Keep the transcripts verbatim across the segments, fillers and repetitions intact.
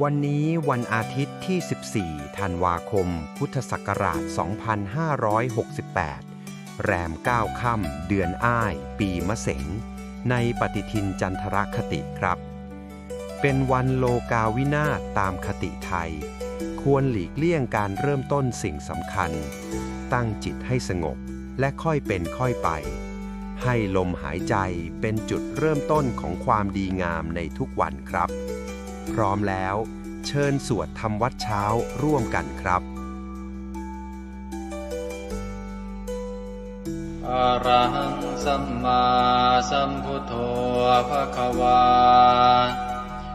วันนี้วันอาทิตย์ที่ สิบสี่ ธันวาคม พุทธศักราช สองพันห้าร้อยหกสิบแปด แรม เก้า ค่ำ เดือนอ้าย ปีมะเสง ในปฏิทินจันทรคติครับ เป็นวันโลกาวินาศตามคติไทย ควรหลีกเลี่ยงการเริ่มต้นสิ่งสำคัญ ตั้งจิตให้สงบ และค่อยเป็นค่อยไป ให้ลมหายใจเป็นจุดเริ่มต้นของความดีงามในทุกวันครับ พร้อมแล้ว เชิญสวดทำวัตรเช้าร่วมกันครับ Arahaṃ sammāsambuddho bhagavā.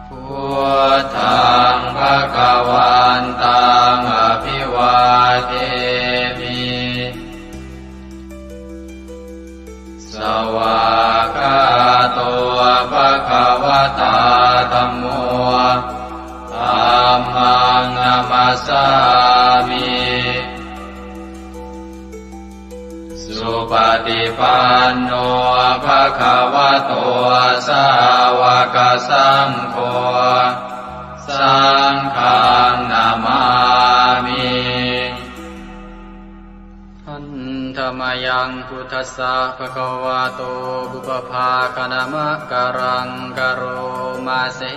Buddhaṃ bhagavantaṃ abhivādemi. Svākkhāto bhagavatā dhammo. Dhammaṃ namassāmi. Supaṭipanno bhagavato sāvakasaṅgho. Saṅghaṃ namāmi. Handa mayaṃ buddhassa bhagavato pubbabhāganamakāraṃ karoma se.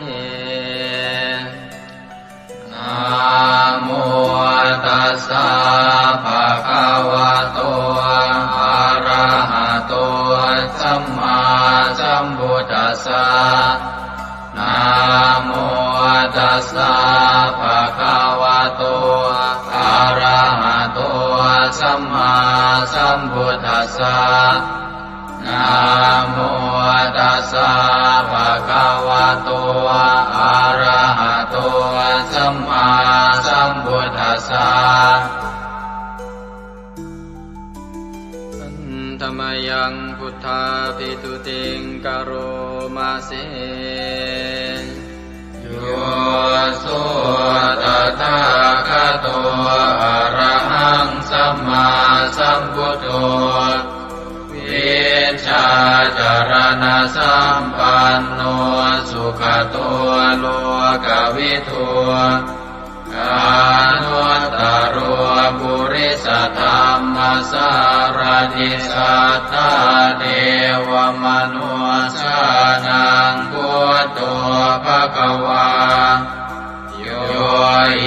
Namo tassa bhagavato arahato sammāsambuddhassa. Namo tassa bhagavato arahato sammāsambuddhassa. Namo tassa bhagavato arahato sammāsambuddhassa. Handa mayaṃ buddhābhistutiṃ karoma se. Yo so tathāgato arahaṃ sammāsambuddho, vijjācaraṇasampanno sugato lokavidū, anuttaro purisadammasārathi satthā devamanussānaṃ buddho bhagavā. Yo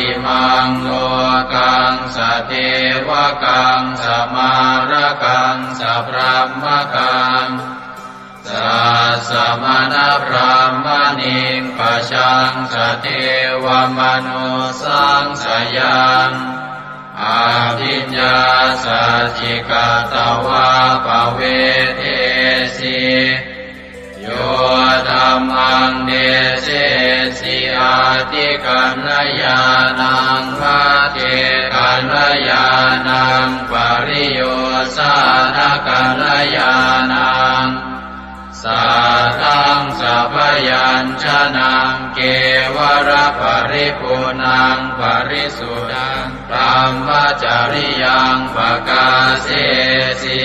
imaṃ lokaṃ sadevakaṃ samārakaṃ sabrahmakaṃ sassamaṇabrāhmaṇiṃ pajaṃ sadevamanussāṃ sayaṃ abhiññāsacchikatvā pavedesi. Yo dhammaṃ desesi atthikaññāṇaṃ, pacchekakaññāṇaṃ, pariyosānakaññāṇaṃ, saddaṃ sabyañjanaṃ, kevalaparipuṇṇaṃ parisuddhaṃ brahmacariyaṃ pakāsesi.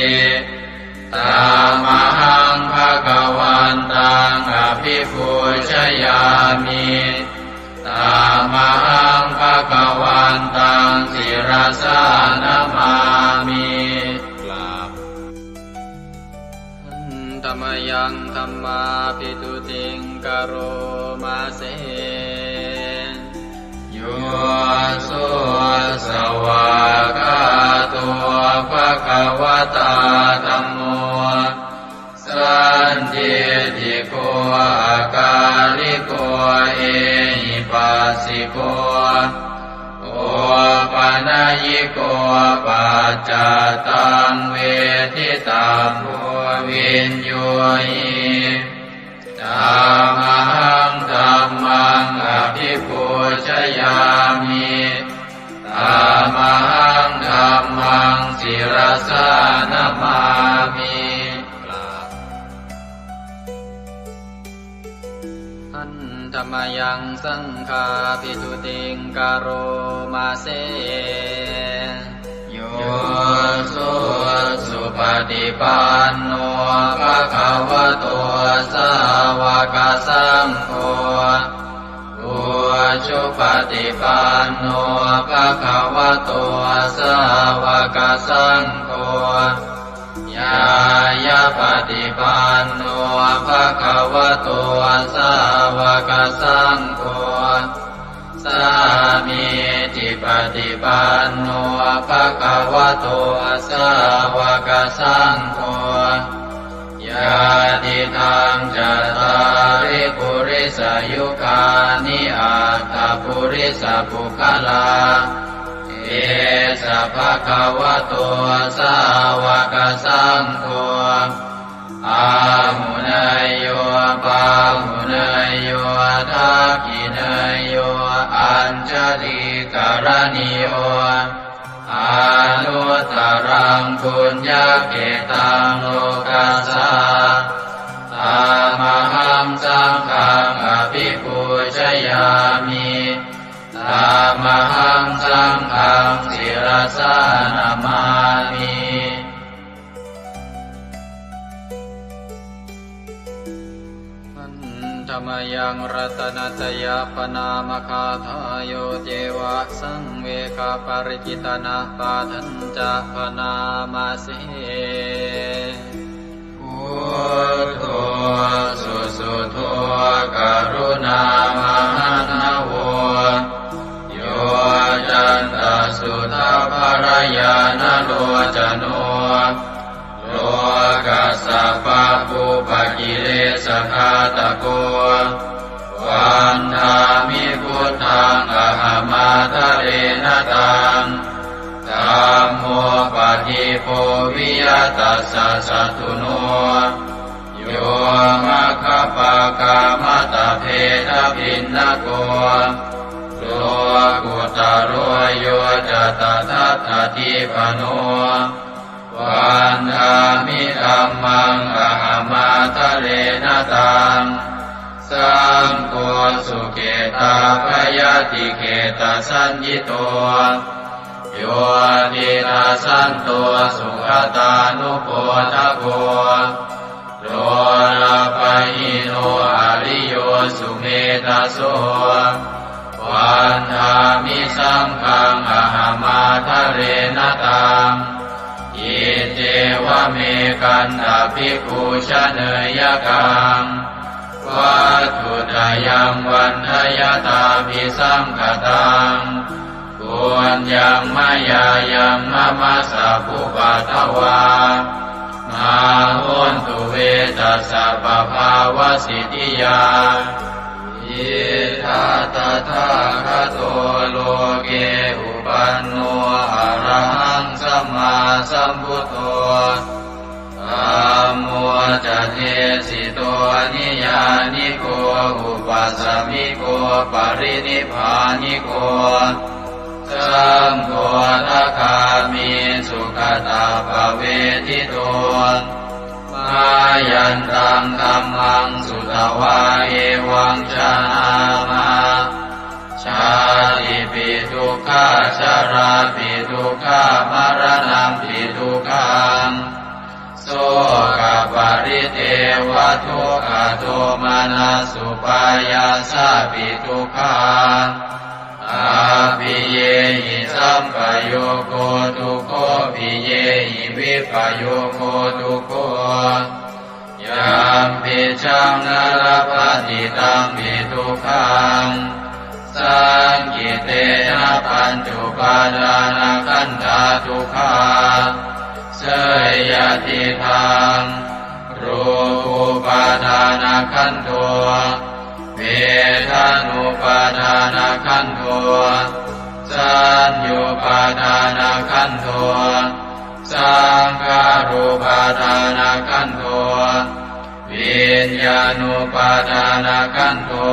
Tamahaṃ bhagavantaṃ abhipūjayāmi. Tamahaṃ bhagavantaṃ sirasā namāmi. กราบ Handa mayaṃ dhammābhistutiṃ karoma se. Yo so svākkhāto bhagavatā dhammo, sandiṭṭhiko akāliko ehipassiko, opanayiko paccattaṃ veditabbo viññūhi. Tamahaṃ dhammaṃ abhipūjayāmi. Tamahaṃ dhammaṃ sirasā namāmi. กราบ Handa mayaṃ saṅghābhistutiṃ karoma se. Yo so supaṭipanno bhagavato sāva sāvakasaṅgho, ujupaṭipanno bhagavato sāvakasaṅgho, ñāyapaṭipanno bhagavato sāvakasaṅgho, sāmīcipaṭipanno bhagavato sāvakasaṅgho, yadidaṃ cattāri purisayugāni aṭṭha purisapuggalā, esa bhagavato sāvakasaṅgho, āhuneyyo pāhuneyyo dakkhiṇeyyo añjalikaraṇīyo, anuttaraṃ puññakkhettaṃ lokassā. Tamahaṃ saṅghaṃ abhipūjayāmi. Tamahaṃ saṅghaṃ sirasā namāmi. Handa mayaṃ ratanattayappaṇāmagāthā, yo ceva saṃvegaparicittanapāṭhañca bhaṇāma se. Buddho susuddho karuṇāmahaṇṇavo, yoccantasuddhabbarañāṇalocano, lokassa pabbupakilesagāthako, vandāmi buddhaṃ ahamādarena taṃ. Dhammo padīpo viya tassa satthuno, yo maggapākamattabhedabhinnako, lokuttaro yo ca tadattadīpano, vandāmi dhammaṃ ahamādarena taṃ. Saṅgho sukhitapayadikhettasaññito, yo tiṇṇassanto sugatānubodhako, lolapahīno ariyo sumedhaso, vandāmi saṅghaṃ ahamādarena taṃ. Iccevamekantabhikkhū janeyakaṃ, vatthuttayaṃ vandayattabhisaṅkhataṃ, puññaṃ mayā yaṃ mama sabbupaddavā, mā hontu ve tassa pabhāvasiddhiyā. Idha tathāgato loke uppanno arahaṃ sammāsambuddho, dhammo ca desito niyyāniko upasamiko parinibbāniko, saṅgho dvādāgāmi sugatappavedito. Mayantaṃ dhammaṃ sutvā evaṃ janāma, jātipi dukkhā jarāpi dukkhā maraṇampi dukkhaṃ, sokaparidevadukkhadomanassupāyāsāpi dukkhā, appiyehi sampayogo dukkho, piyehi vippayogo dukkho, yampicchaṃ na labhati tampi dukkhaṃ. Saṅkhittena pañcupādānakkhandhā dukkhā. Seyyathīdaṃ: rūpūpādānakkhandho, vedanūpādānakkhandho, saññupādānakkhandho, saṅkhārupādānakkhandho, viññāṇupādānakkhandho.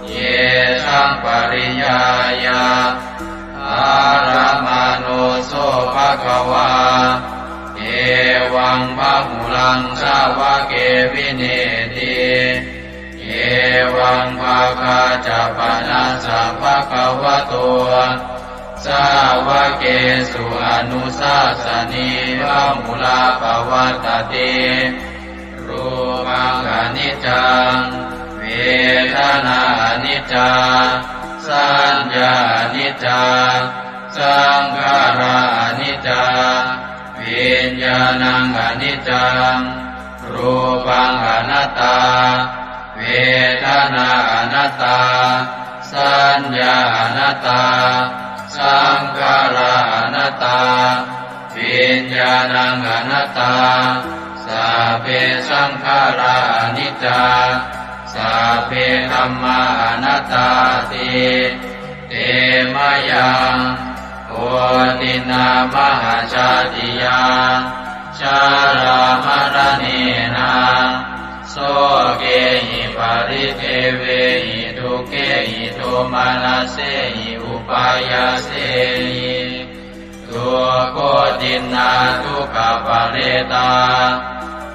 Yesaṃ pariññāya ārammaṇo so bhagavā, evaṃ bahulaṃ sāvake vineeti. Evaṃ bhāgā ca panassa bhagavato sāvakesu anussāsanī bahulā pavattati. Rūpaṃ aniccaṃ, aniccā, saññā aniccā, saṅkhārā aniccā, viññāṇaṃ aniccaṃ, rūpaṃ anattā, vedanā anattā, saññā anattā, saṅkhārā anattā, viññāṇaṃ anattā, sabbe saṅkhārā aniccā, sabbe dhammā anattāti. Te mayaṃ otiṇṇā mahāsātiyā jarāmaraṇena sokehi paridevehi dukkhehi domanassehi upāyāsehi dukkhotiṇṇā dukkhaparetā.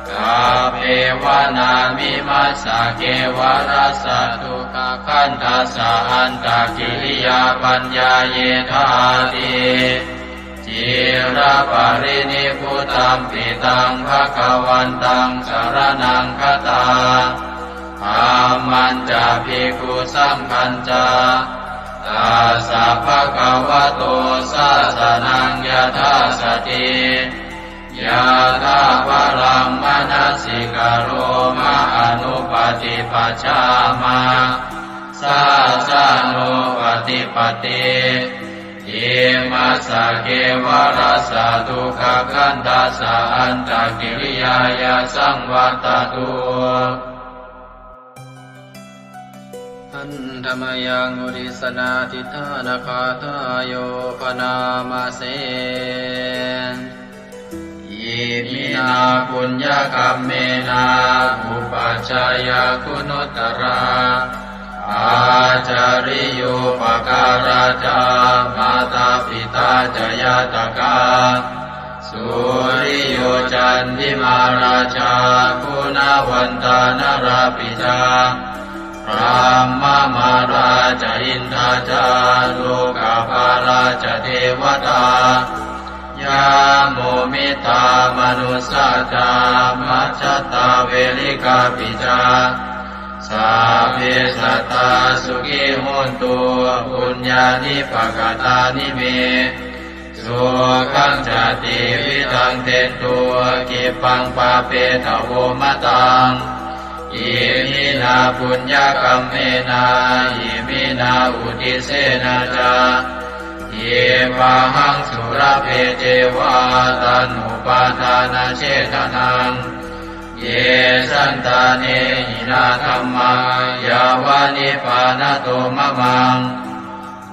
Kappeva nāmimassa kevalassa dukkhakkhandhassa antakiriyā paññāyedhāti. Ciraparinibbutampi taṃ bhagavantaṃ saraṇaṃ gatā, dhammañca bhikkhusaṅghañca, tassa bhagavato sāsanaṃ yathāsati yathābalaṃ manasikaroma anupaṭipajjhāma sāsanūpaṭipatti. Imassa kevalassa dukkhakkhandhassa antakiriyāya saṃvattatu. Handa mayaṃ uddissanādhiṭṭhānagāthāyo bhaṇāma se. Iminā puññakammena upajjhāyā guṇuttarā ācariyūpakārā ca mātā pitā ca ñātakā suriyo candimā rājā guṇavantā narāpi ca brahmamārā ca indā ca lokapālā ca devatā yamo mittā manussā ca majjhattā verikāpi ca sabbe sattā sukhī hontu puññāni pakatāni me sukhañca tividhaṃ dentu khippaṃ pāpetha vomataṃ. Iminā puññakammena iminā uddisena ca khippāhaṃ sulabhe ceva taṇhupādānachedanaṃ. Ye santāne hinā dhammā yāva nibbānato mamaṃ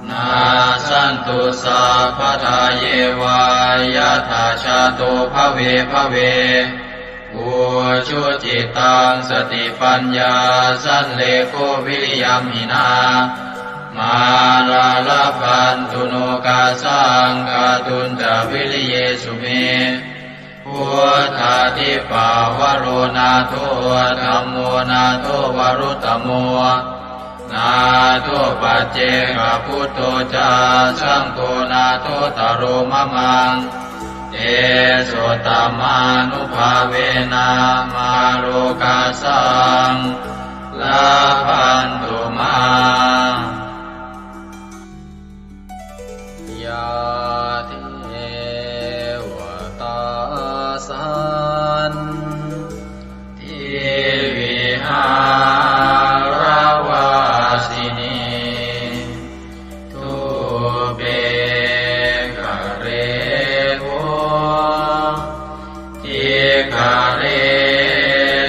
nassantu sabbadā yeva yattha jāto bhave bhave. Ujucittaṃ satipaññā sallekho viriyamhinā mārā labhantu nokāsaṃ kātuñca viriyesu me. Buddhādhipavaro nātho dhammo nātho varuttamo nātho paccekabuddho ca saṅgho nāthottaro mamaṃ. Tesottamānubhāvena mārokāsaṃ labhantu mā. Yā devatā santi vihāravasinī thūpe ghare bodhighare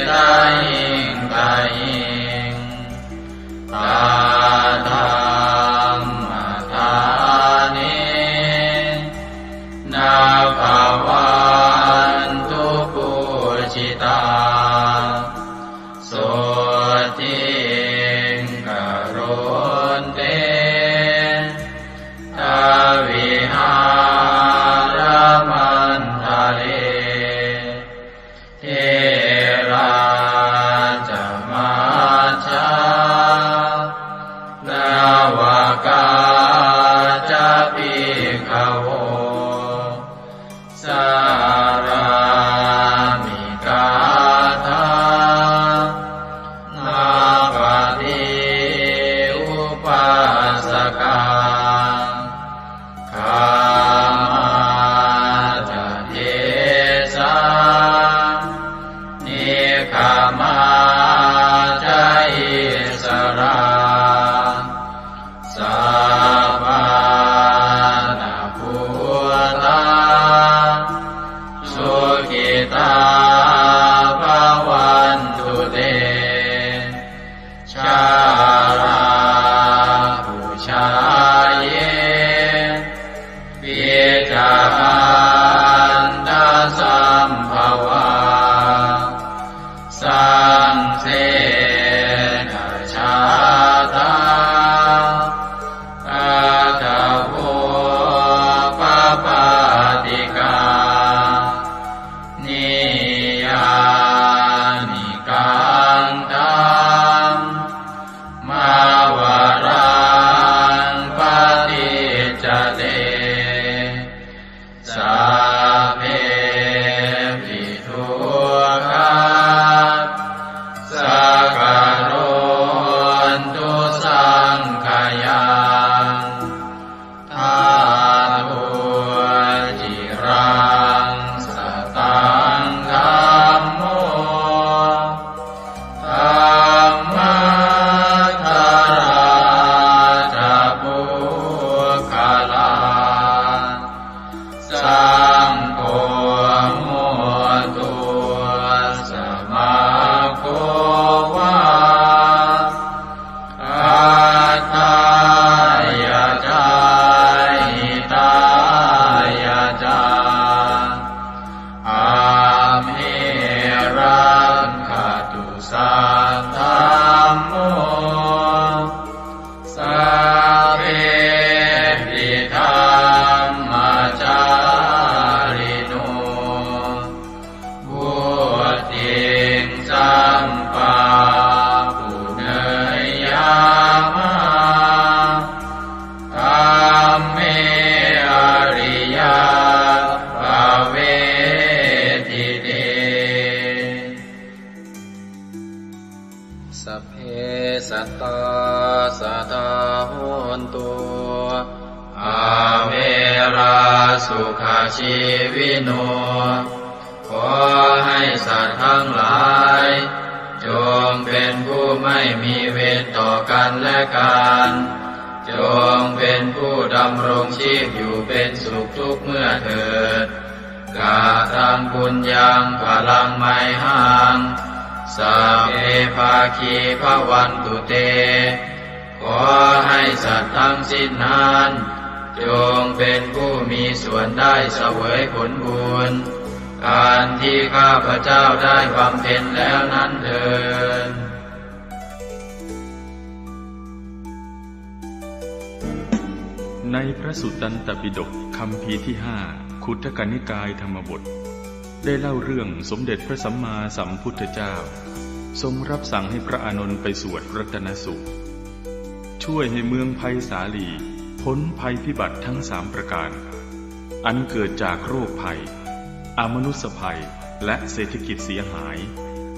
tahiṃ tahiṃ Samā ca issarā, sappāṇabhūtā, sukhitā bhavantu te. Jalābujā yepi ca aṇḍasambhavā, saṃsedajātā athavopapātikā, niyyānikaṃ dhammavaraṃ paṭicca te, sabbepi dukkhā sakarontu saṅkhayaṃ. Ṭhātu ciraṃ sataṃ dhammo, dhammaddharā ca puggalā, saṅgho hotu samaggo va, atthāya ca hitāya ca. Amhe rakkhatu saddhammo, sabbepi dhammacārino, vuḍḍhiṃ sampāpuṇeyyāma, dhamme ariyappavedite. Sabbe sattā sadā hontu, averā sukhajīvino. ขอให้สัตว์ทั้งหลาย จงเป็นผู้ไม่มีเวรต่อกันและกัน จงเป็นผู้ดำรงชีพอยู่เป็นสุขทุกเมื่อเถิด Kataṃ puññaṃ phalaṃ mayhaṃ, sabbe bhāgī bhavantu te. ขอให้สัตว์ทั้งสิ้นนั้น จงเป็นผู้มีส่วนได้เสวยผลบุญ อันที่ข้าพเจ้าได้บำเพ็ญแล้วนั้นเทอญ ในพระสุตตันตปิฎกคัมภีร์ที่ห้า ขุททกนิกายธรรมบท ได้เล่าเรื่องสมเด็จพระสัมมาสัมพุทธเจ้า ทรงรับสั่งให้พระอานนท์ไปสวดรัตนสูตร ช่วยให้เมืองไพศาลีพ้นภัยพิบัติทั้งสามประการ อันเกิดจากโรคภัย อมนุสสภัย และเศรษฐกิจเสียหาย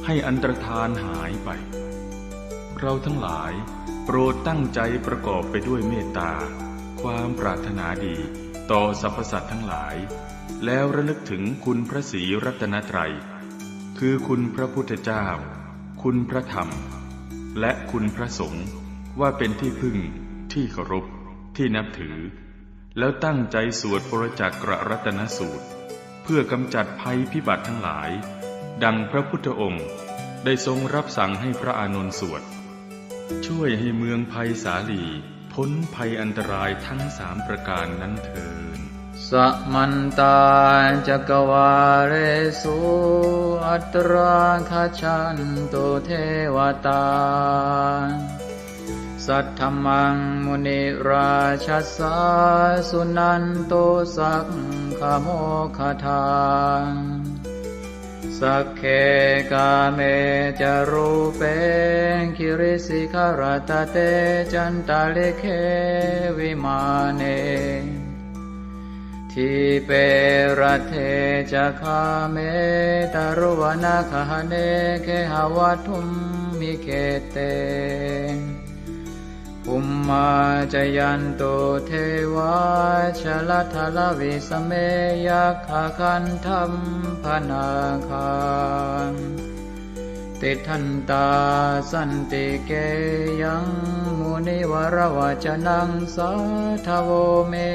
ให้อันตรธานหายไป เราทั้งหลายโปรดตั้งใจประกอบไปด้วยเมตตา ความปรารถนาดีต่อสรรพสัตว์ทั้งหลาย แล้วระลึกถึงคุณพระศรีรัตนตรัย คือคุณพระพุทธเจ้า คุณพระธรรม และคุณพระสงฆ์ ว่าเป็นที่พึ่ง ที่เคารพ ที่นับถือ แล้วตั้งใจสวดปรจจักรรัตนสูตร เพื่อกำจัดภัยพิบัติทั้งหลาย ดังพระพุทธองค์ได้ทรงรับสั่งให้พระอานนท์สวด ช่วยให้เมืองไพศาลีพ้นภัยอันตรายทั้งสามประการนั้นเทอญ Samantā cakkavāḷesu atrāgacchantu devatā. Saddhammaṃ munirājassa suṇantu saggamokkhadaṃ. Sagge kāme ca rūpe girisikharataṭe cantalikkhe vimāne. Dīpe raṭṭhe ca gāme taruvanagahane gehavatthumhi khette. Bhummā cāyantu devā jalathalavisame yakkhagandhabbanāgā. tiṭṭhantā santike yaṃ munivaravacanaṃ sādhavo me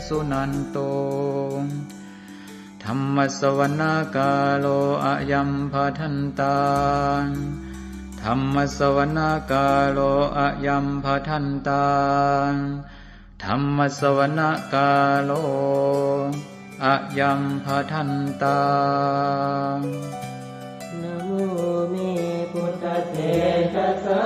suṇantu. Dhammassavanakālo ayambhadantā. Dhammassavanakālo ayambhadantā. Dhammassavanakālo ayambhadantā. Namo me buddhatejasā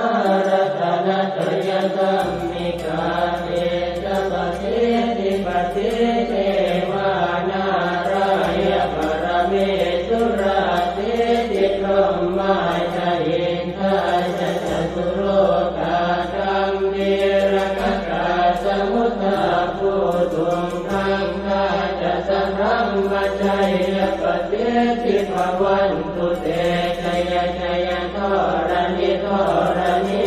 ratanattayadhammikā tejapasiddhi pasīdevā nārāya paramesurā siddhibrahmā ca indā ca catulokā gambhīrakkhakā samuddā bhūtuṃ gaṅgā ca sabrahmajayya pasiddhi bhavantu te. Jaya jaya dharaṇi dharaṇī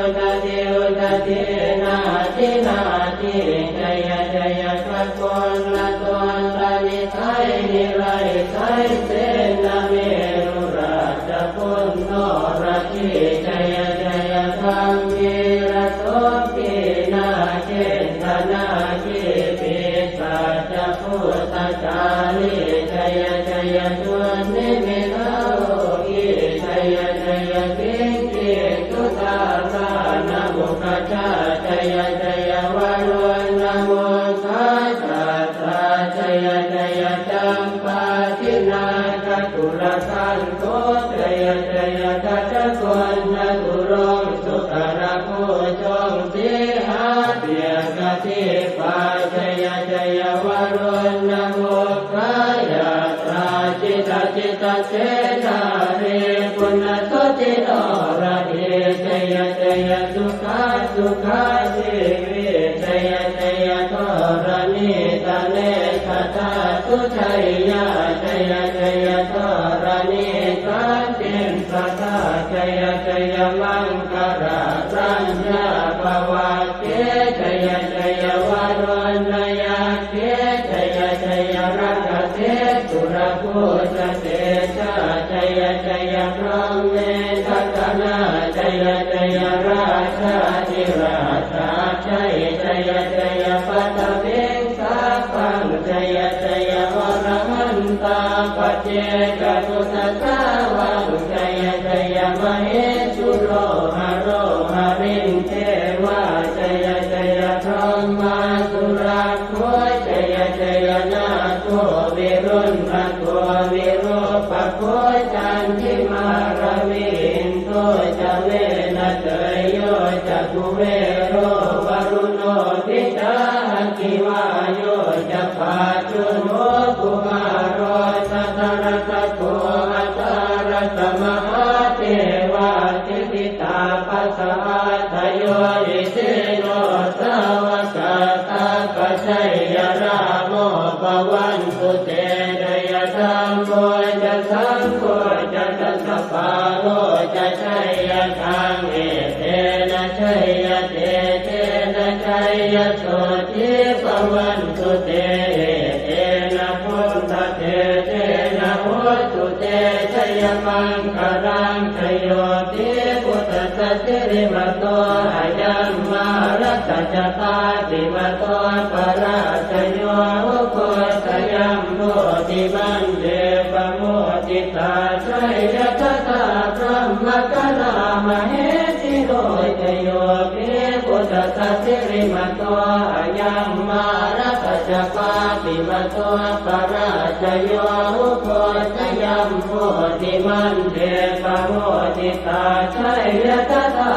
udadhi udadhī nadi nadī jaya jaya gaganalatantanisai nirayasai senameru rājabala noradī jaya jaya gambhīra sombhī nāgendanāgī pisāca bhūtakālī jaya jaya dunnimittarogī jaya jaya siṅgī sudādānamukhajā jaya jaya varuṇamukhasātrā jaya jaya campādināgakulagantho jaya jaya gajagonnaturaṅga sukarabhujaṅga sīhabyagghadīpā jaya jaya varuṇamukhayātrā jita jita senārī puna suddhi noradī jaya jaya sukhā sukhā jīvī jaya jaya dharaṇītale sadā sujayyā jaya jaya dharaṇī santin sadā jaya jaya maṅkarāraññā bhavagge jaya jaya varuṇayakkhe jaya jaya rakkhase surabhujatejā jaya jaya brahmendagaṇā jaya jaya rājādhirājasājjai jaya jaya paṭhaviṃ sabbaṃ jaya jaya arahantā paccekabuddhasāvaṃ jaya jaya mahesuro haro harindevā jaya jaya brahmā surakkho jaya jaya nāgo viruḷhako virūpakkho candimā ravi indo ca venateyyo ca kuvero varuṇopi ca aggi vāyo ca pājuṇho kumāro dhataraṭṭhako aṭṭhārasa mahādevā siddhitāpasa-ādayo isino sāvakā sabbajayarāmo bhavantu te jaya dhammo ca saṅgho ca dasapālo ca jayakaṃ etena jayatejena jayasotthī bhavantu te etena buddhatejena hotu te jayamaṅgalaṃ jayo hi buddhassa sirīmato ayaṃ mārassa ca pāpimato parājayo ugghosayuṃ bodhimaṇḍe pamoditā jaya tadā brahmagaṇā mahesino jayo hi buddhassa sirīmato ayaṃ mārassa ca pāpimato parājayo ugghosayuṃ bodhimaṇḍe pamoditā jaya tadā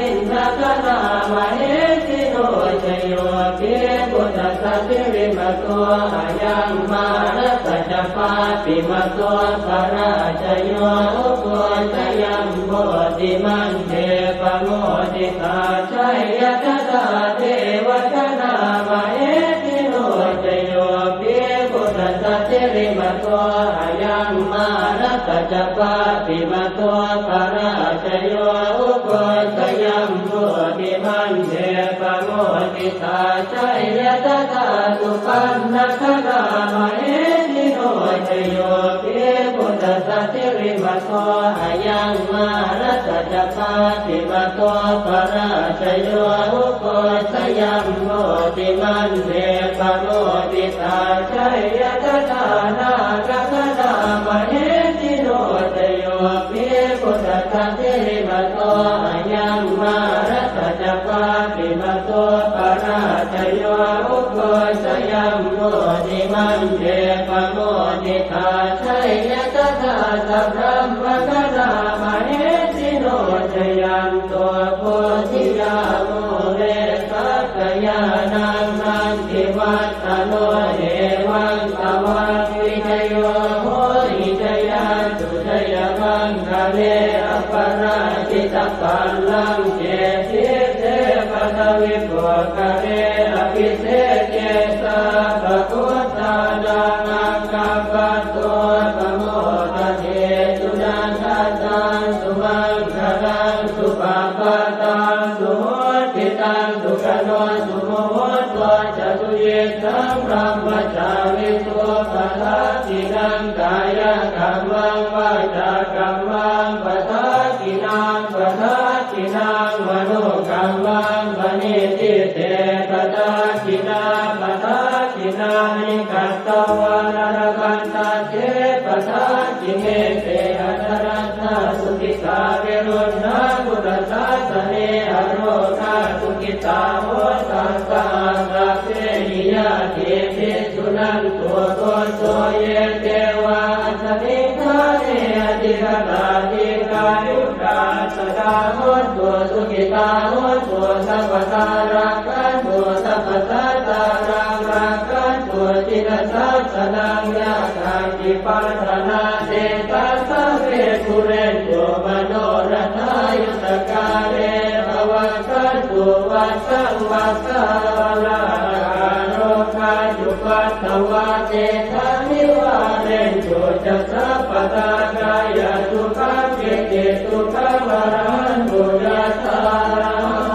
indagaṇā mahesino jayo hi buddhassa sirīmato ayaṃ mārassa ca pāpimato parājayo ugghosayuṃ bodhimaṇḍe pamoditā jaya tadā devagaṇā mahesino jayo hi buddhassa sirīmato ayaṃ mārassa ca pāpimato parājayo ugghosayuṃ bodhimaṇḍe pamoditā jaya tadā supaṇṇagaṇā mahesino jayo hi buddhassa sirīmato ayaṃ mā Mārassa ca pāpimato parājayo, ugghosayuṃ bodhimaṇḍe pamoditā, jaya tadā nāgagaṇā mahesino. Jayo hi buddhassa sirīmato ayaṃ, mārassa ca pāpimato parājayo, ugghosayuṃ bodhimaṇḍe pamoditā, jaya tadā sabrahmagaṇā mahesino. Jayanto bodhiyā mūle sakyānaṃ nandivaḍḍhano, evaṃ tvaṃ vijayo hohi jayassu jayamaṅgale, aparājitapallaṅke sīse paṭhavipokkhare, abhiseke sabbabuddhānaṃ aggappatto pamodati. Sunakkhattaṃ sumaṅgalaṃ supabhātaṃ suhuṭṭhitaṃ, sukhaṇo sumuhutto ca suyiṭṭhaṃ brahmacārisu, padakkhiṇaṃ kāyakammaṃ vācākammaṃ padakkhiṇaṃ, padakkhiṇaṃ manokammaṃ paṇidhī te padakkhiṇā, padakkhiṇāni katvāna labhantatthe padakkhiṇe. Te atthaladdhā sukhitā viruḷhā buddhasāsane, arogā sukhitā hotha saha sabbehi ñātibhi. Suṇantu bhonto ye devā asmiṃ ṭhāne adhigatā, dīghāyukā sadā hontu, sukhitā hontu sabbadā, rakkhantu sabbasattānaṃ, rakkhantu jinasāsanaṃ. Yā kāci patthanā tesaṃ sabbe pūrentu manorathā, yuttakāle pavassantu vassaṃ vassā, ālāhakā rogā cupaddavā tesaṃ nivārentu ca sabbadā, kāyasukhaṃ cittisukhaṃ arahantu yathārahaṃ.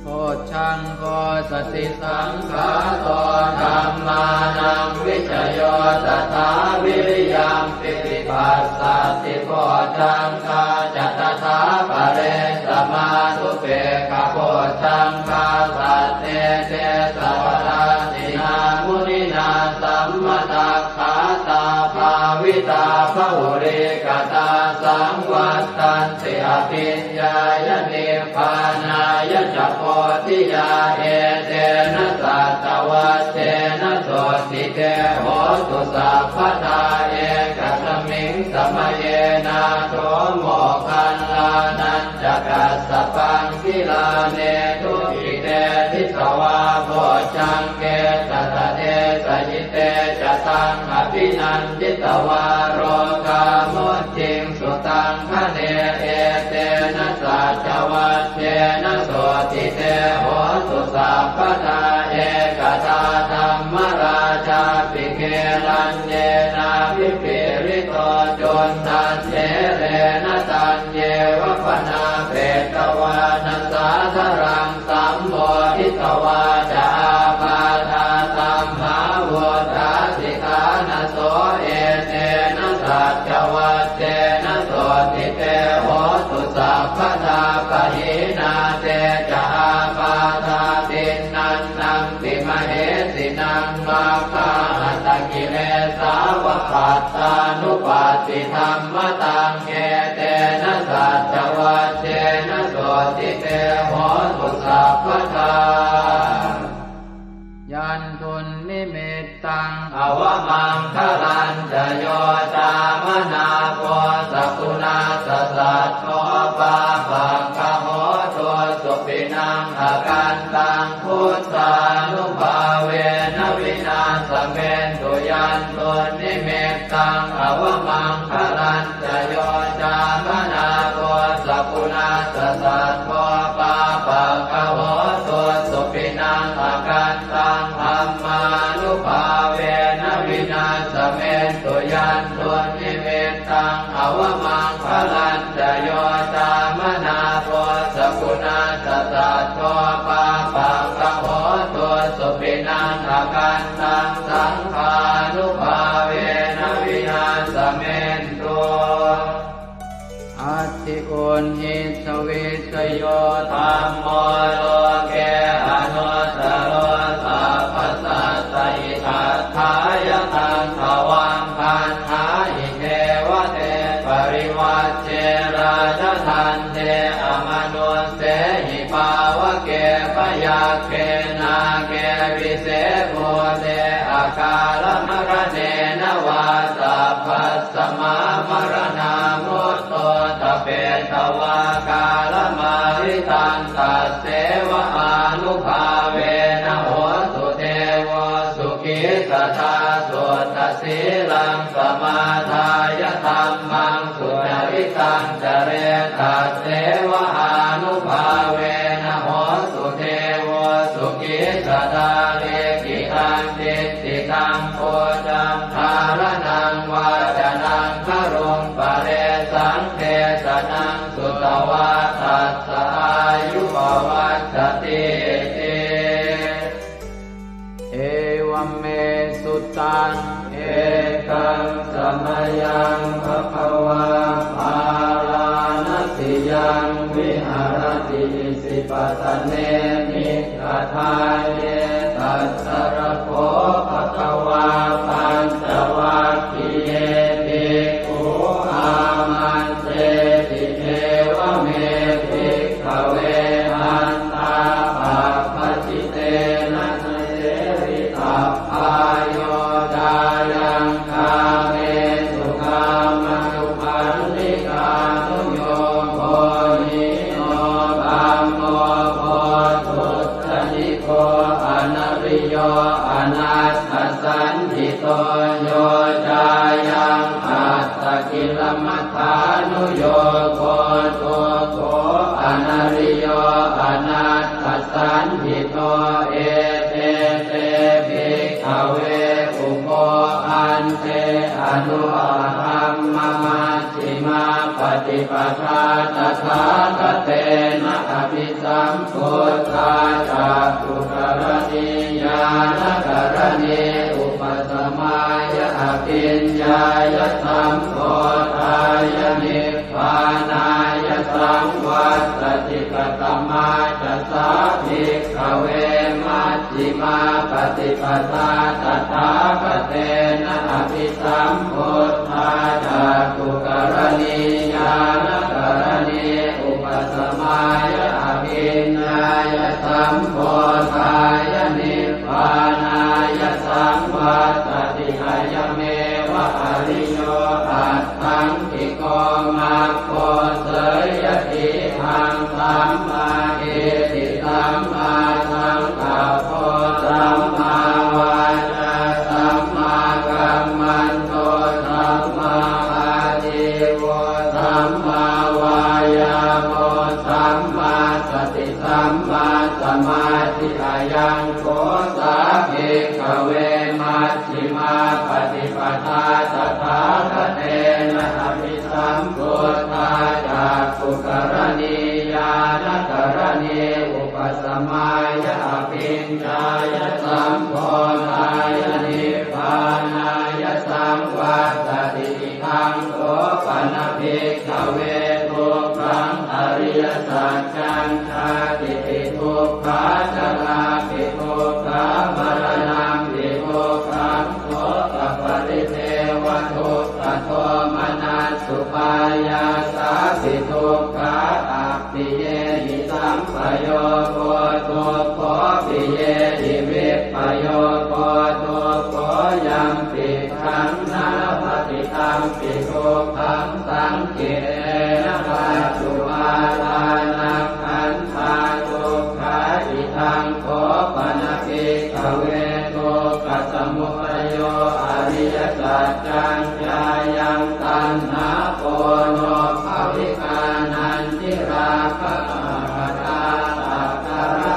Bojjhaṅgo satisaṅkhāto dhammānaṃ vicayo tathā, viriyampīti passaddhi bojjhaṅgā ca tathāpare, samādhupekkhabojjhaṅgā sattete sabbadassinā, muninā sammadakkhātā bhāvitā bahulīkatā, saṃvattanti abhiññāya nibbānāya ca bodhiyā. Etena saccavajjena sotthi te hotu sabbadā, ekasmiṃ samaye nātho moggallānañca kassapaṃ, gilāne dukkhite disvā bojjhaṅge satta desayi. Te ca taṃ abhinanditvā rogā mucciṃsu taṅkhaṇe, etena saccavajjena sotthi te hotu sabbadā. Ekadā dhammarājāpi gelaññenābhipīḷito, cundattherena taññeva bhaṇāpetvāna sādaraṃ, sammoditvā ca ābādhā tamhā vuṭṭhāsi ṭhānaso, etena saccavajjena sotthi te hotu sabbadā. Pahīnā te ca ābādhā tiṇṇannampi mahesinaṃ, maggāhatakilesā va pattānuppattidhammataṃ, etena saccavajjena sotthi te hotu sabbadā. Yandunnimittaṃ avamaṅgalañca yo cāmanāpo sakuṇassa saddo, pāpaggaho dussupinaṃ akantaṃ, buddhānubhāvena vināsamentu. Yandunnimittaṃ avamaṅgalañca yo cāmanāpo sakuṇassa saddo, pāpaggaho dussupinaṃ akantaṃ, dhammānubhāvena vināsamentu. Yandunnimittaṃ avamaṅgalañca yo cāmanāpo sakuṇassa saddo, pāpaggaho du Uṇhissavissayo dhammo loke anuttaro sabbasattahitatthāya taṃ tvaṃ gaṇhāhi devate parivajje rājadaṇḍe amanussehi pāvake byagghe nāge vise bhūte akālamaraṇena vā sabbasmā maraṇā mutto ṭhapetvā kālamāritaṃ tasseva ānubhāvena hotu devo sukhī sadā. Suddhasīlaṃ samādāya dhammaṃ sucaritaṃ care tasseva ānubhāvena hotu devo sukhī sadā. Likkhitaṃ cintitaṃ pūjaṃ dhāraṇaṃ vācanaṃ garuṃ paresaṃ desanaṃ sutvā tassa āyu pavaḍḍhatīti. Evaṃ me sutaṃ. Ekaṃ samayaṃ bhagavā bārāṇasiyaṃ viharati isipatane migadāye. Tatra kho bhagavā pañcavaggiye bhikkhū āmantesi: Evaṃ me bhikkhave antā pabbajitena na sevitabbā, yo cāyaṃ kāmesu kāmasukhallikānuyogo hīno gammo pothujjaniko anariyo anatthasañhito, yo cāyaṃ attakilamathānuyogo dukkho anariyo anatthasañhito. Ete te bhikkhave ubho ante anupagamma majjhimā paṭipadā tathāgatena abhisambuddhā cakkhukaraṇī ñāṇakaraṇī upasamāya abhiññāya sambodhāya nibbānāya saṃvattati. Katamā ca sā bhikkhave maj jjhimā paṭipadā tathāgatena abhisambuddhā cakkhukaraṇī ñāṇakaraṇī upasamāya abhiññāya sambodhāya nibbānāya saṃvattati. Ayameva ariyo aṭṭhaṅgiko maggo, seyyathīdaṃ: sammādiṭṭhi sammāsaṅkappo sammāvācā sammākammanto sammāājīvo sammāvāyāmo sammāsati sammāsamādhi. Ayaṃ kho sā bhikkhave maj jjhimā paṭipadā tathāgatena abhisambuddhā cakkhukaraṇī ñāṇakaraṇī upasamāya abhiññāya sambodhāya nibbānāya saṃvattati. Idaṃ kho pana bhikkhave dukkhaṃ ariyasaccaṃ: jātipi dukkhā jarāpi dukkhā maraṇampi dukkhaṃ sokaparidevadukkhadomanassupāyāsāpi dukkhā, appiyehi sampayogo dukkho piyehi vippayogo dukkho, yampicchaṃ na labhati tampi dukkhaṃ saṅkhittena pañcupādānakkhandhā dukkhā. Idaṃ kho pana bhikkhave dukkhasamudayo ariyasaccaṃ: yāyaṃ taṇhā ponobbhavikā nandirāgasahagatā tatra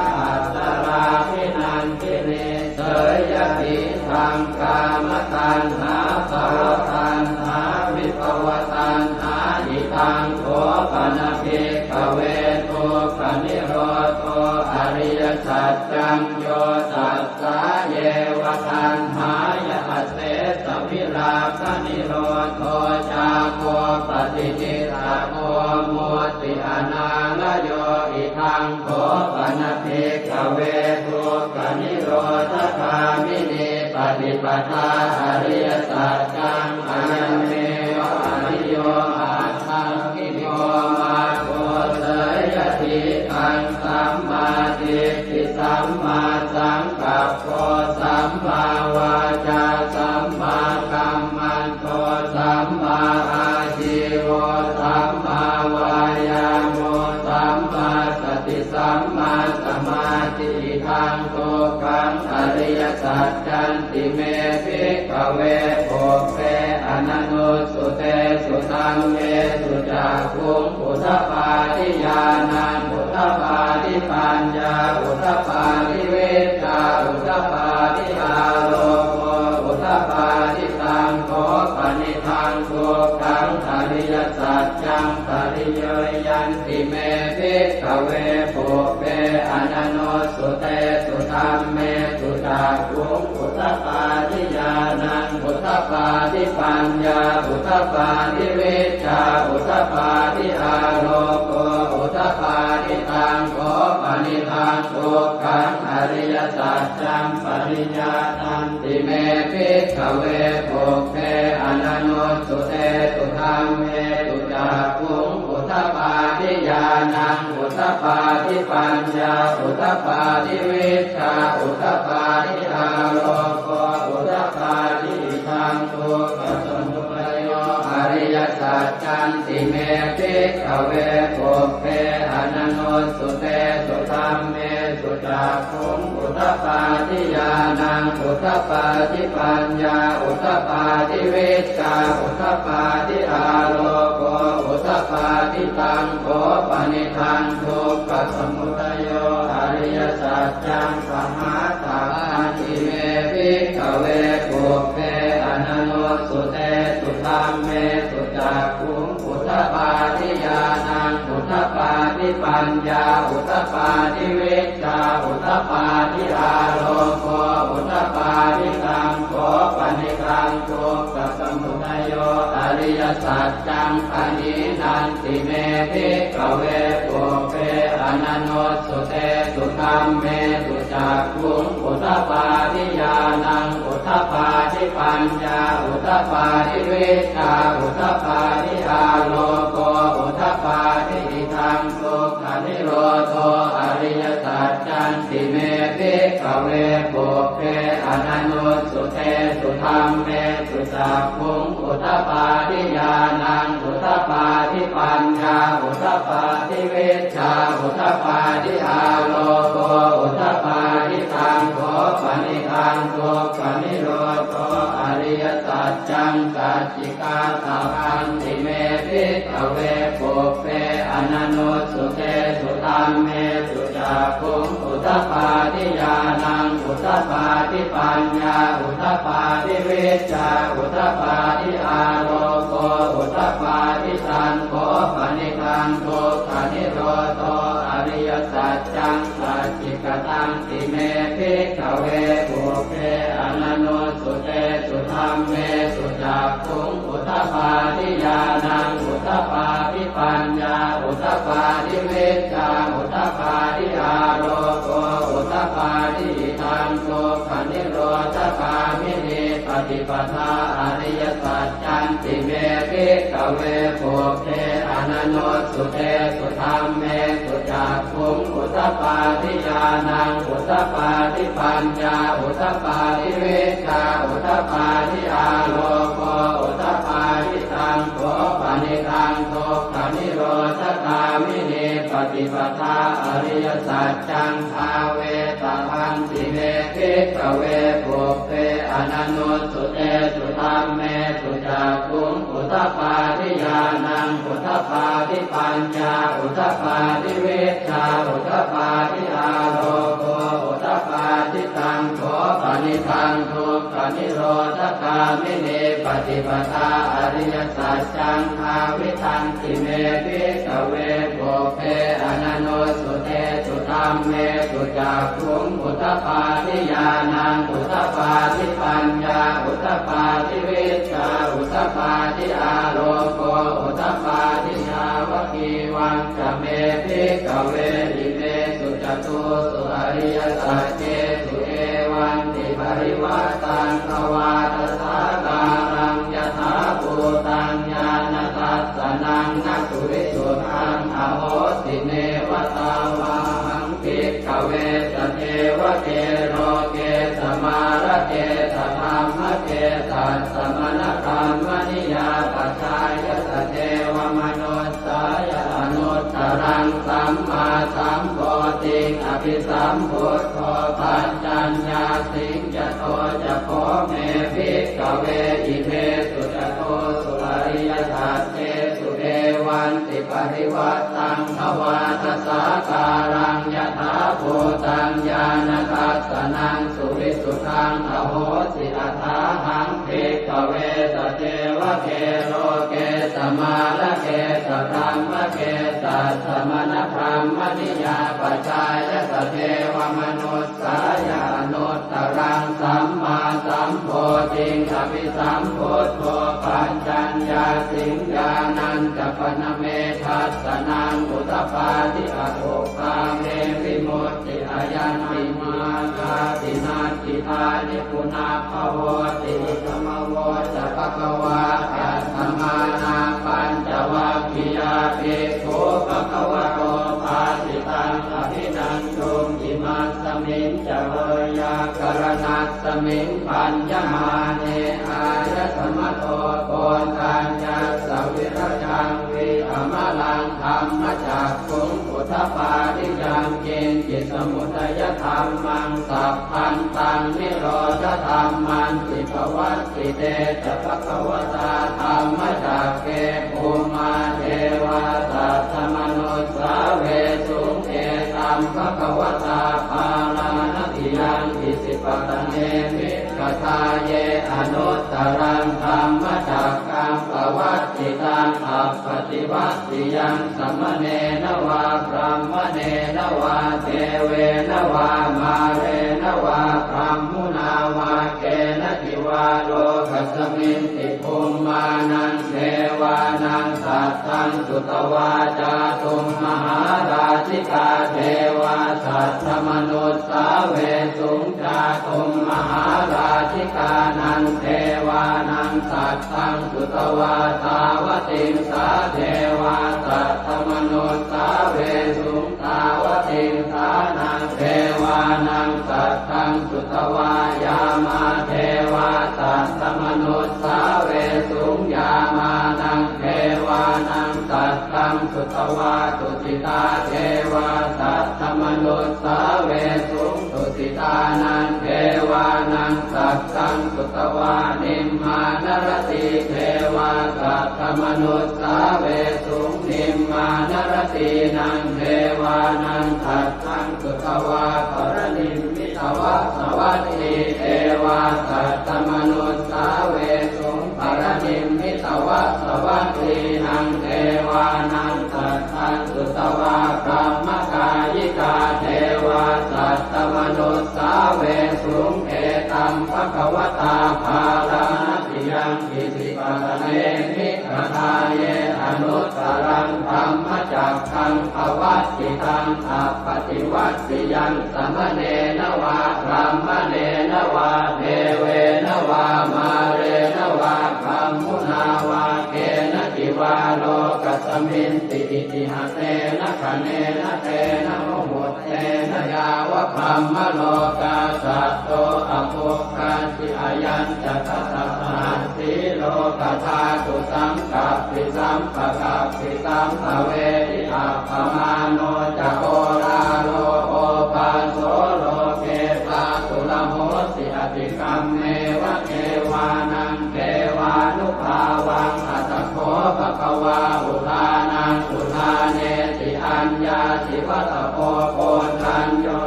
tatrābhinandinī, seyyathīdaṃ: kāmataṇhā bhavataṇhā vibhavataṇhā. Idaṃ kho pana bhikkhave dukkhanirodho ariyasaccaṃ: yo tassāyeva taṇhāya asesavirāganirodho cāgo paṭi nissaggo mutti anālayo. Idaṃ kho pana bhikkhave dukkhanirodhagāminī paṭipadā ariyasaccaṃ. Ayameva ariyo aṭṭhaṅgiko maggo. Seyyathīdaṃ: sammādiṭṭhi sammāsaṅkappo sammāvācā sammākammanto sammāājīvo sammāvāyāmo sammāsati sammāsamādhi. Idaṃ dukkhaṃ ariyasaccanti me bhikkhave pubbe ananussutesu dhammesu cakkhuṃ udapādi ñāṇaṃ udapādi paññā udapādi vijjā udapādi āloko udapādi. Taṃ kho panidaṃ dukkhaṃ ariyasaccaṃ pariyāyanti me bhikkhave pubbe ananussutesu dhammesu cakkhuṃ udapādi ñāṇaṃ udapādi paññā udapādi vijjā udapādi āloko udapādi. Taṃ kho panidaṃ dukkhaṃ ariyasaccaṃ pariyāyanti me bhikkhave pubbe ananussutesu dhammesu cakkhuṃ udapādi ñāṇaṃ udapādi paññā udapādi vijjā udapādi āloko udapādi. Idaṃ dukkhasamudayo ariyasaccanti me bhikkhave pubbe ananussutesu dhammesu cakkhuṃ udapādi ñāṇaṃ udapādi paññā udapādi vijjā udapādi āloko udapādi. Taṃ kho panidaṃ dukkhasamudayo ariyasaccaṃ pahātabbanti me bhikkhave pubbe ananussutesu dhammesu cakkhuṃ udapādi ñāṇaṃ udapādi paññā udapādi vijjā udapādi āloko udapādi. Taṃ kho panidaṃ dukkhasamudayo ariyasaccaṃ pahīnanti me bhikkhave pubbe ananussutesu dhammesu cakkhuṃ udapādi ñāṇaṃ udapādi paññā udapādi vijjā udapādi āloko udapādi. Idaṃ dukkhanirodho ariyasaccanti me bhikkhave pubbe ananussutesu dhammesu cakkhuṃ udapādi ñāṇaṃ udapādi paññā udapādi vijjā udapādi āloko udapādi. Taṃ kho panidaṃ dukkhanirodho ariyasaccaṃ sacchikātabbanti me bhikkhave pubbe ananussutesu dhammesu cakkhuṃ udapādi ñāṇaṃ udapādi paññā udapādi vijjā udapādi āloko udapādi. Taṃ kho panidaṃ dukkhanirodho ariyasaccaṃ sacchikatanti me bhikkhave pubbe ananussutesu dhammesu cakkhuṃ udapādi ñāṇaṃ udapādi paññā udapādi vijjā udapādi āloko udapādi. Idaṃ dukkhanirodhagāminī paṭipadā ariyasaccanti me bhikkhave pubbe ananussutesu dhammesu cakkhuṃ udapādi ñāṇaṃ udapādi paññā udapādi vijjā udapādi āloko udapādi. Taṃ kho panidaṃ dukkhanirodhagāminī paṭipadā ariyasaccaṃ bhāvetabbanti me bhikkhave pubbe ananussutesu dhammesu cakkhuṃ udapādi ñāṇaṃ udapādi paññā udapādi vijjā udapādi āloko udapādi. Taṃ kho panidaṃ dukkhanirodhagāminī paṭipadā ariyasaccaṃ bhāvitanti me bhikkhave pubbe ananussutesu Dhammesu cakkhuṃ udapādi ñāṇaṃ udapādi paññā udapādi vijjā udapādi āloko udapādi. Yāvakīvañca me bhikkhave imesu catūsu ariyasaccesu evantiparivaṭṭaṃ dvādasākāraṃ yathābhūtaṃ ñāṇadassanaṃ na suvisuddhaṃ ahosi, neva tāvāhaṃ bhikkhave sadevake loke samārake sadhammake sassamaṇabrāhmaṇiyā pajāya sadevamanussāya anuttaraṃ sammāsambodhiṃ abhisambuddho paccaññāsiṃ. Yato ca kho me bhikkhave imesu catūsu ariyasaccesu evantiparivaṭṭaṃ dvādasākāraṃ yathābhūtaṃ ñāṇadassanaṃ suvisuddhaṃ ahosi, athāhaṃ bhikkhave sadevake loke samārake sadhammake sassamaṇabrāhmaṇiyā pajāya sadevamanussāya anuttaraṃ sammāsambodhiṃ abhisambuddho paccaññāsiṃ. Ñāṇañca pana me dassanaṃ udapādi, akuppā me vimutti, ayaṃ nibbānāti natthidāni punabbhavoti. Idamavoca bhagavā. Attamanā pañcavaggiyā bhikkhū bhagavato bhāsitaṃ abhinanduṃ. Imasmiñca veyyākaraṇasmiṃ bhaññamāne āyasmato Koṇḍaññassa virajaṃ vītamalaṃ dhammacakkhuṃ udapādi: yaṅkiñci samudayadhammaṃ sabbantaṃ nirodhadhammanti. Pavattite ca bhagavatā dhammacakke bhummā devā saddamanussāvesuṃ: etaṃ bhagavatā Bārāṇasiyaṃ Isipatane migadāye anuttaraṃ dhammacakkaṃ pavattitaṃ appaṭivattiyaṃ samaṇena vā brāhmaṇena vā devena vā mārena vā brahmunā vā kenaci vā lokasminti bhummānaṃ devānaṃ saddaṃ sutvā cātummahārājikā devā saddamanussāvesuṃ. Cātummahārājikānaṃ devānaṃ saddaṃ sutvā tāvatiṃsā devā saddamanussāvesuṃ. Tāvatiṃsānaṃ devānaṃ saddaṃ sutvā yāmā devā saddamanussāvesuṃ. Yāmānaṃ devānaṃ saddaṃ sutvā tusitā devā saddamanussāvesuṃ. Tusitānaṃ devānaṃ saddaṃ sutvā nimmānaratī devā saddamanussāvesuṃ. Nimmānaratīnaṃ devānaṃ saddaṃ sutvā paranimmitavasavattī devā saddamanussāvesuṃ. Paranimmitavasavattīnaṃ devānaṃ saddaṃ sutvā brahmakāyikā devā saddamanussāvesuṃ. Etaṃ bhagavatā Bārāṇasiyaṃ Isipatane migadāye anuttaraṃ dhammacakkaṃ pavattitaṃ appaṭivattiyaṃ samaṇena vā brāhmaṇena vā devena vā mārena vā brahmunā vā kenaci vā lokasminti itihasena khaṇena tena muhuttena yāva brahmalokā saddo abbhuggacchi. Ayañca dasasahassī lokadhātu saṅkappi sampakappi sampavedhi. Appamāṇo ca oḷāro obhāso loke pāturahosi atikkammeva devānaṃ devānubhāvaṃ. Atha kho bhagavā udānaṃ udānesi: Aññāsi vata bho koṇḍañño,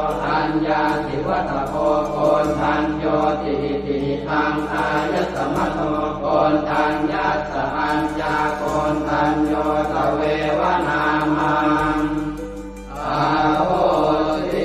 aññāsi vata bho koṇḍaññoti. Iti hidaṃ āyasmato koṇḍaññassa aññākoṇḍañño tveva nāmaṃ ahosi.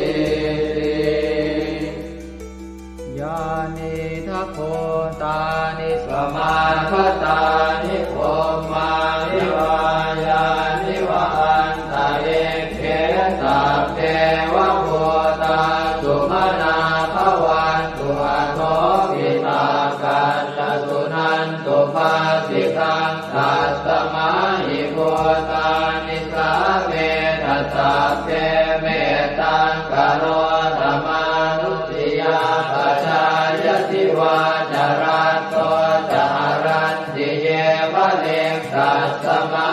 Nisāmetha sabbe mettaṃ karotha mānusiyā pajāya divā ca ratto ca haranti yeva likkhasmā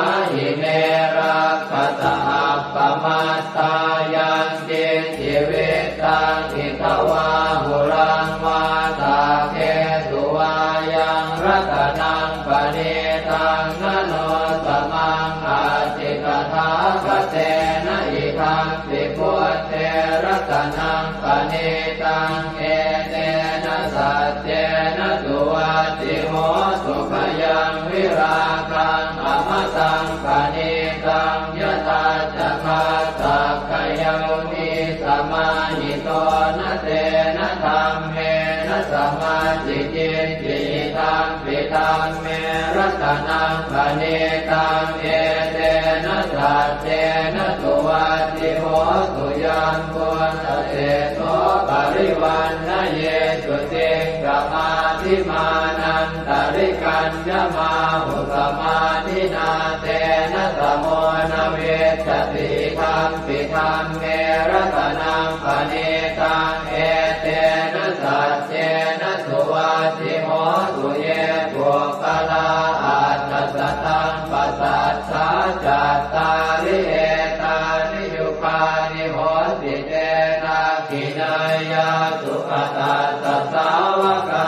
ime rakkhasa appamattā. Yaṅkiñci vittaṃ idha vā huraṃ vā saggesu vā yaṃ ratanaṃ paṇītaṃ na no samaṃ atthi tathāgatena idampi buddhe ratanaṃ paṇītaṃ etena saccena suvatthi hotu. Khayaṃ virāgaṃ amataṃ paṇītaṃ yadajjhagā sakyamunī samāhito na tena dhammena samatthi kiñci idampi dhamme ratanaṃ paṇītaṃ etena saccena suvatthi hotu. Yambuddhaseṭṭho parivaṇṇayī suciṃ samādhimānantarikaññamāhu samādhinā tena samo na vijjati idampi dhamme ratanaṃ paṇītaṃ etena saccena suvatthi hotu. Ye puggalā aṭṭha sataṃ pasaṭṭhā cattāri etāni yugāni honti te dakkhiṇeyyā sugatassa sāvakā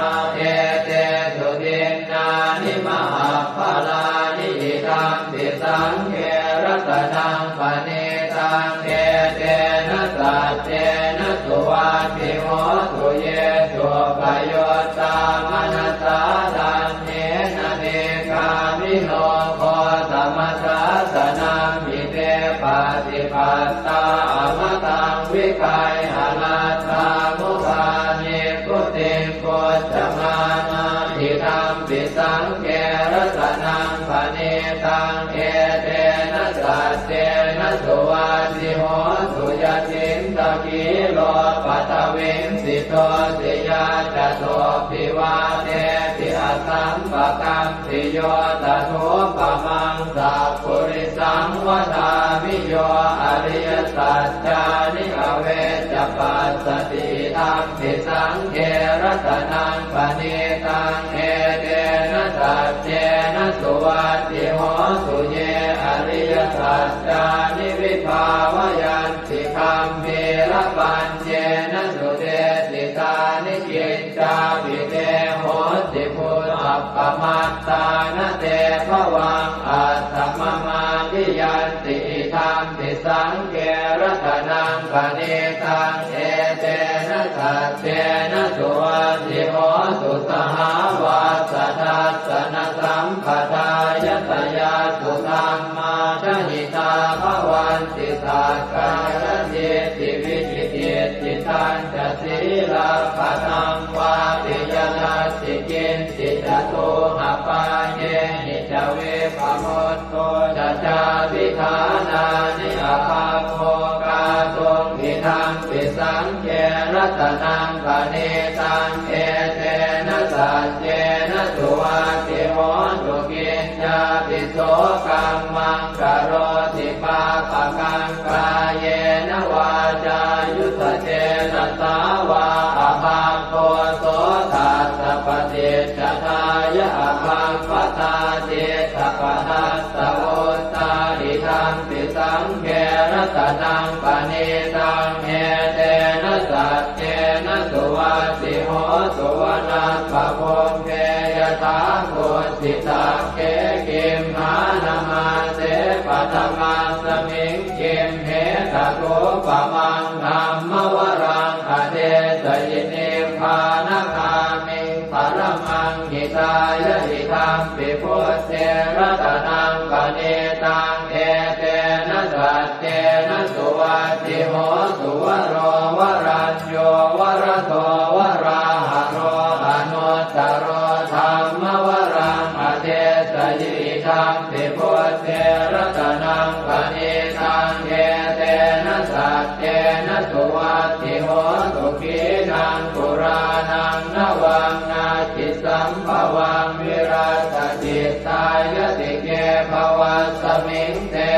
etesu dinnāni mahapphalāni idampi saṅghe ratanaṃ paṇītaṃ etena saccena suvatthi hotu. Ye suppayuttā manasā daḷhena nikkāmino gotamasāsanamhi te pattipattā amataṃ vigayha laddhā mudhā nibbutiṃ bhuñjamānā idampi saṅghe ratanaṃ paṇītaṃ etena saccena suvatthi hotu. Yacittakhīlo paṭhaviṃ sito siyā catubbhi vātebhi asampakampiyo tathūpamaṃ sappurisaṃ vadāmi yo ariyasaccāni avecca passati idampi saṅghe ratanaṃ paṇītaṃ etena saccena suvatthi hotu. Ye ariyasaccāni vibhāvayanti gambhīrapaññena sudesitāni kiccāpi te honti bhusappamattā na te bhavaṃ atthamamādiyanti idampi saṅghe ratanaṃ paṇītaṃ etena saccena suvatthi hotu. Sahāvassa dassanasampadāya tayassu dhammā jahitā bhavanti sakkāyadiṭṭhi vicikicchitañca sīlabbataṃ vāpi yadatthi kiñci catūhapāyehi ca vippamutto ca cābhiṭhānāni abhabbo kātuṃ idampi saṅghe ratanaṃ paṇītaṃ etena saccena suvatthi hotu. Kiñcāpi so kammaṃ karoti pāpakaṃ kāyena vācāyuda cetasā vā abhabbo so tassa paṭicchadāya abhabbatā cittapadassavutthā idampi saṅghe ratanaṃ paṇītaṃ etena saccena suvatthi hotu. Vanappagumbe yathā kussisagge gimhānamāse paṭhamasmiṃ gimhe tathūpamaṃ dhammavaraṃ adesayi nibbānagāmiṃ paramaṃ hitāya idampi buddhe ratanaṃ paṇītaṃ etena saccena suvatthi hotu. Varo varañño varado varāharo anuttaro dhammavaraṃ adesayi idampi buddhe ratanaṃ paṇītaṃ etena saccena suvatthi hotu. Khīṇaṃ purāṇaṃ navaṃ natthi sambhavaṃ virattacittāyatike bhavasmiṃ te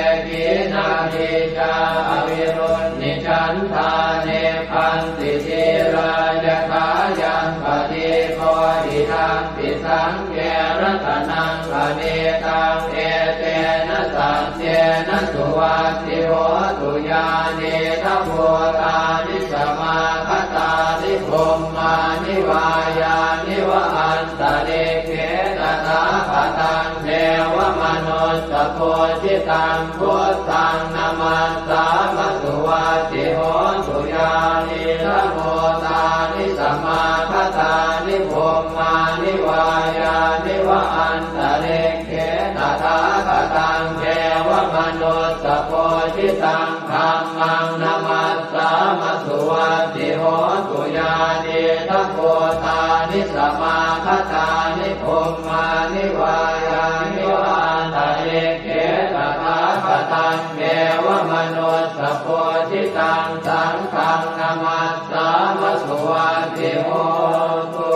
Nīcā avirūḷhichandā nibbanti dhīrā yathāyaṃ padīpo idampi saṅghe ratanaṃ paṇītaṃ etena saccena suvatthi hotu. Yānīdha bhūtāni samāgatāni bhummāni vā yāni va antalikkhe tathāgataṃ devamanussapūjitaṃ buddhaṃ namassāma suvatthi hotu. Yānīdha bhūtāni samāgatāni bhummāni vā yāni va antalikkhe tathāgataṃ devamanussapūjitaṃ dhammaṃ namassāma suvatthi hotu. Yānīdha bhūtāni samāgatāni bhummāni vā yāni va antalikkhe tathāgataṃ devamanussapūjitaṃ saṅghaṃ namassāma suvatthi hotu.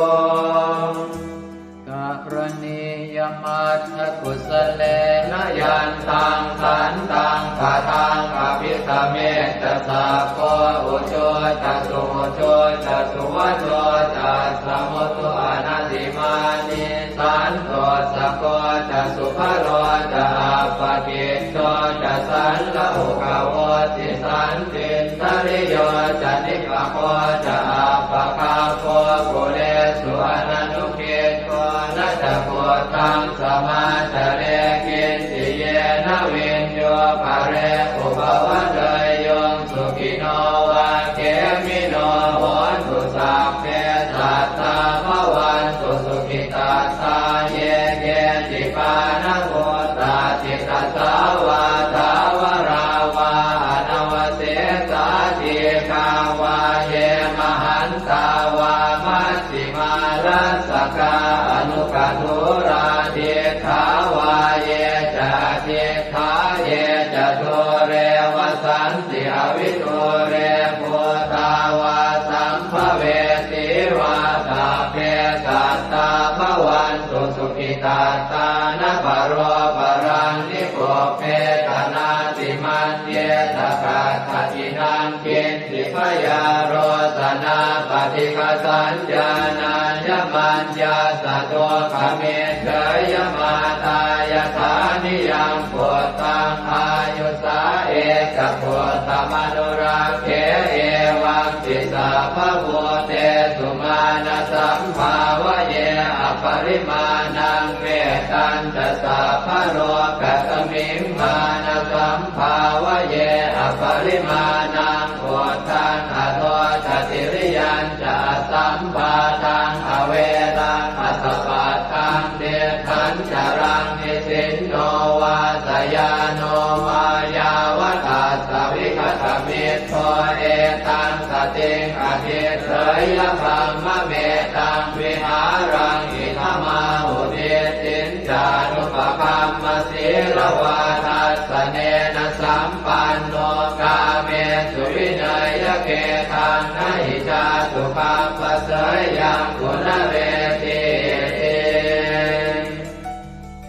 Karaṇīyamatthakusalena yantaṃ santaṃ padaṃ abhisamecca sakko ujū ca suhujū ca suvaco cassa mudu anatimānī santussako ca subharo ca appakicco ca sallahukavutti santindriyo ca nipako ca appagabbho kulesu ananu giddho. Na ca khuddaṃ samācare kiñci yena viññū pare upavadeyyuṃ. Sukhino vā khemino hontu sabbe sattā bhavantu sukhitattā. Ye keci pāṇabhūtatthi tasā vā thāvarā vā anavasesā dīghā vā ye mahantā vā maj jhimā rassakā aṇukathūlā diṭṭhā vā ye ca adiṭṭhā ye ca dūre vasanti avidūre bhūtā vā sambhavesī vā sabbe sattā bhavantu sukhitattā. Na paro paraṃ nikubbetha nātimaññetha katthaci naṃ kiñ ci byārosanā paṭighasaññā nāññamaññassa dukkhamiccheyya. Mātā yathā niyaṃ puttaṃ āyusā ekaputtamanurakkhe evampi sabbabhūtesu mānasambhāvaye aparimāṇaṃ. Mettañca sabbalokasmiṃ mānasambhāvaye aparimāṇaṃ uddhaṃ adho ca tiriyañca asambādhaṃ averaṃ asapattaṃ. Tiṭṭhañcaraṃ nisinno vā sayāno vā yāvatassa vigatamiddho etaṃ satiṃ adhiṭṭheyya brahmametaṃ vihāraṃ idhamāhu. Diṭṭhiñ ca anupagamma sīlavā dassanena sampanno kāmesu vineyya gedhaṃ na hi jātu gabbhaseyyaṃ punaretīti.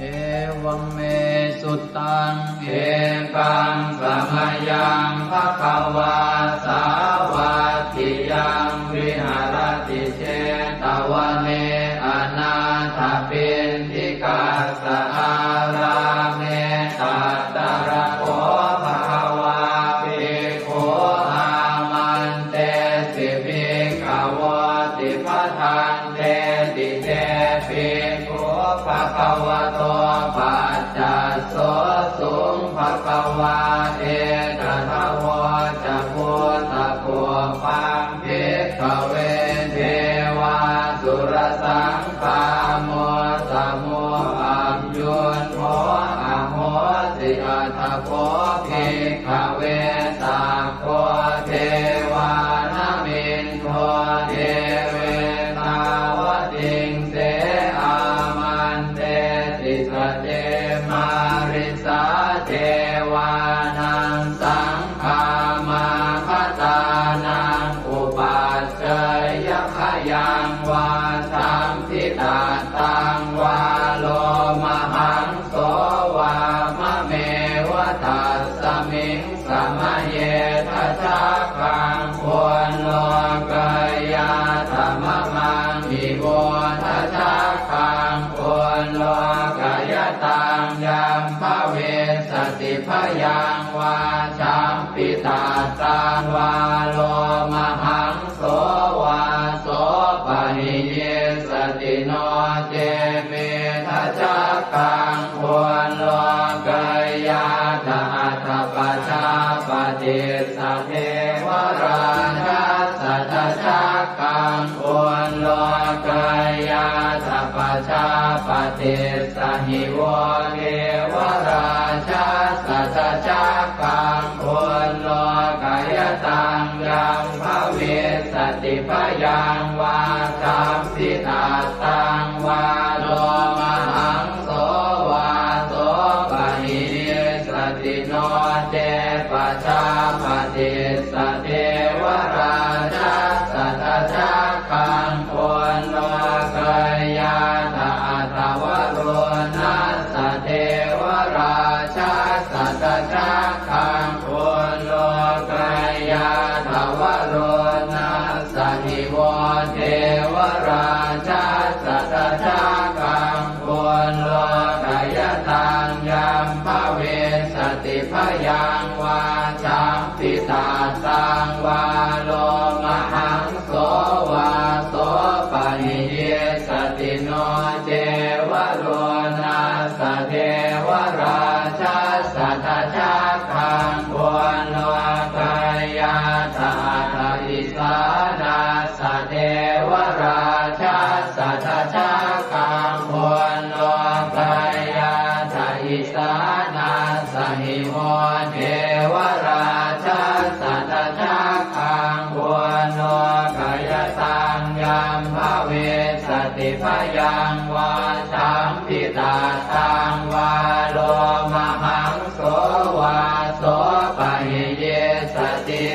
Evaṃ me sutaṃ. Ekaṃ samayaṃ bhagavā sāvatthiyaṃ viharati jetavane anāthapiṇḍikassa ārāme. Tatra kho bhagavā bhikkhū āmantesi bhikkhavoti. Bhadanteti te bhikkhū bhagavato paccassosuṃ. Bhagavā etadavoca. Bhūtapubbaṃ bhikkhave devāsurasaṅ gāmo samūhayuṃ kho ahosi. Atha kho bhikkhave sakko devānamindo devetāvatiṃse āmantesi. Sace mārisā devānaṃ saṅ gāmāgatānaṃ upaccayabhayaṃ vā sambhitattaṃ vā lomahaṃso vā mameva tassa Miṃ samaye dajaggaṃ ullokayātha mamaṃ ivo dajaggaṃ ullokayataṃ yaṃ bhavissati bhayaṃ vā champittattaṃ vā lomahaṃso vā sopahiyissati no ce me dajaggaṃ ullokayātha atha pajāpatissa devarājassa dajaggaṃ ullokayātha pajāpatissa hi vo devarājassa dajaggaṃ ullokayataṃ yaṃ bhavissati bhayaṃ vā champittattaṃ vā lomahaṃso vā sopahiyissati no ce pajāpatissa devarājassa dajaggaṃ ullokayātha atha varuṇassa devarājassa dajaggaṃ ullokayātha varuṇassa hi vo devarājassa dajaggaṃ ullokayataṃ yaṃ bhavissati bhayaṃ vā champittattaṃ vā lomahaṃso vā sopahiyissati no ce varuṇassa devarājassa dajaggaṃ ullokayātha atha isānassa devarājassa dajaggaṃ ullokayātha isānassa hi vo devarājassa dajaggaṃ ullokayataṃ yaṃ bhavissati bhayaṃ vā champittattaṃ vā lomahaṃso vā sopahiyissati.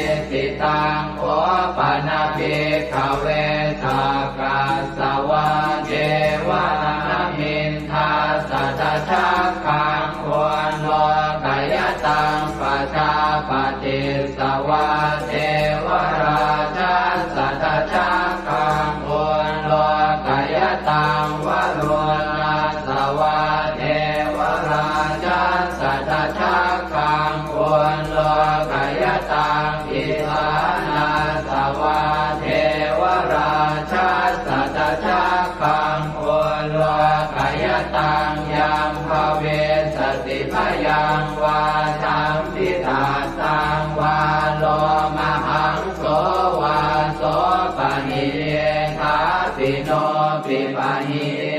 Taṃ kho pana bhikkhave sakkas savā devanāmiṃ dassa dajaggaṃ ullokayataṃ pajāpatissa vā devarājassa dajaggaṃ ullokayataṃ varuṇassa vā devarājassa dajaggaṃ ullokayataṃ isānassa vā devarājassa dajaggaṃ ullokayataṃ yaṃ bhavissati bhayaṃ vā champittattaṃ vā lomahaṃso vā sopahiyye thāpi no pipahiye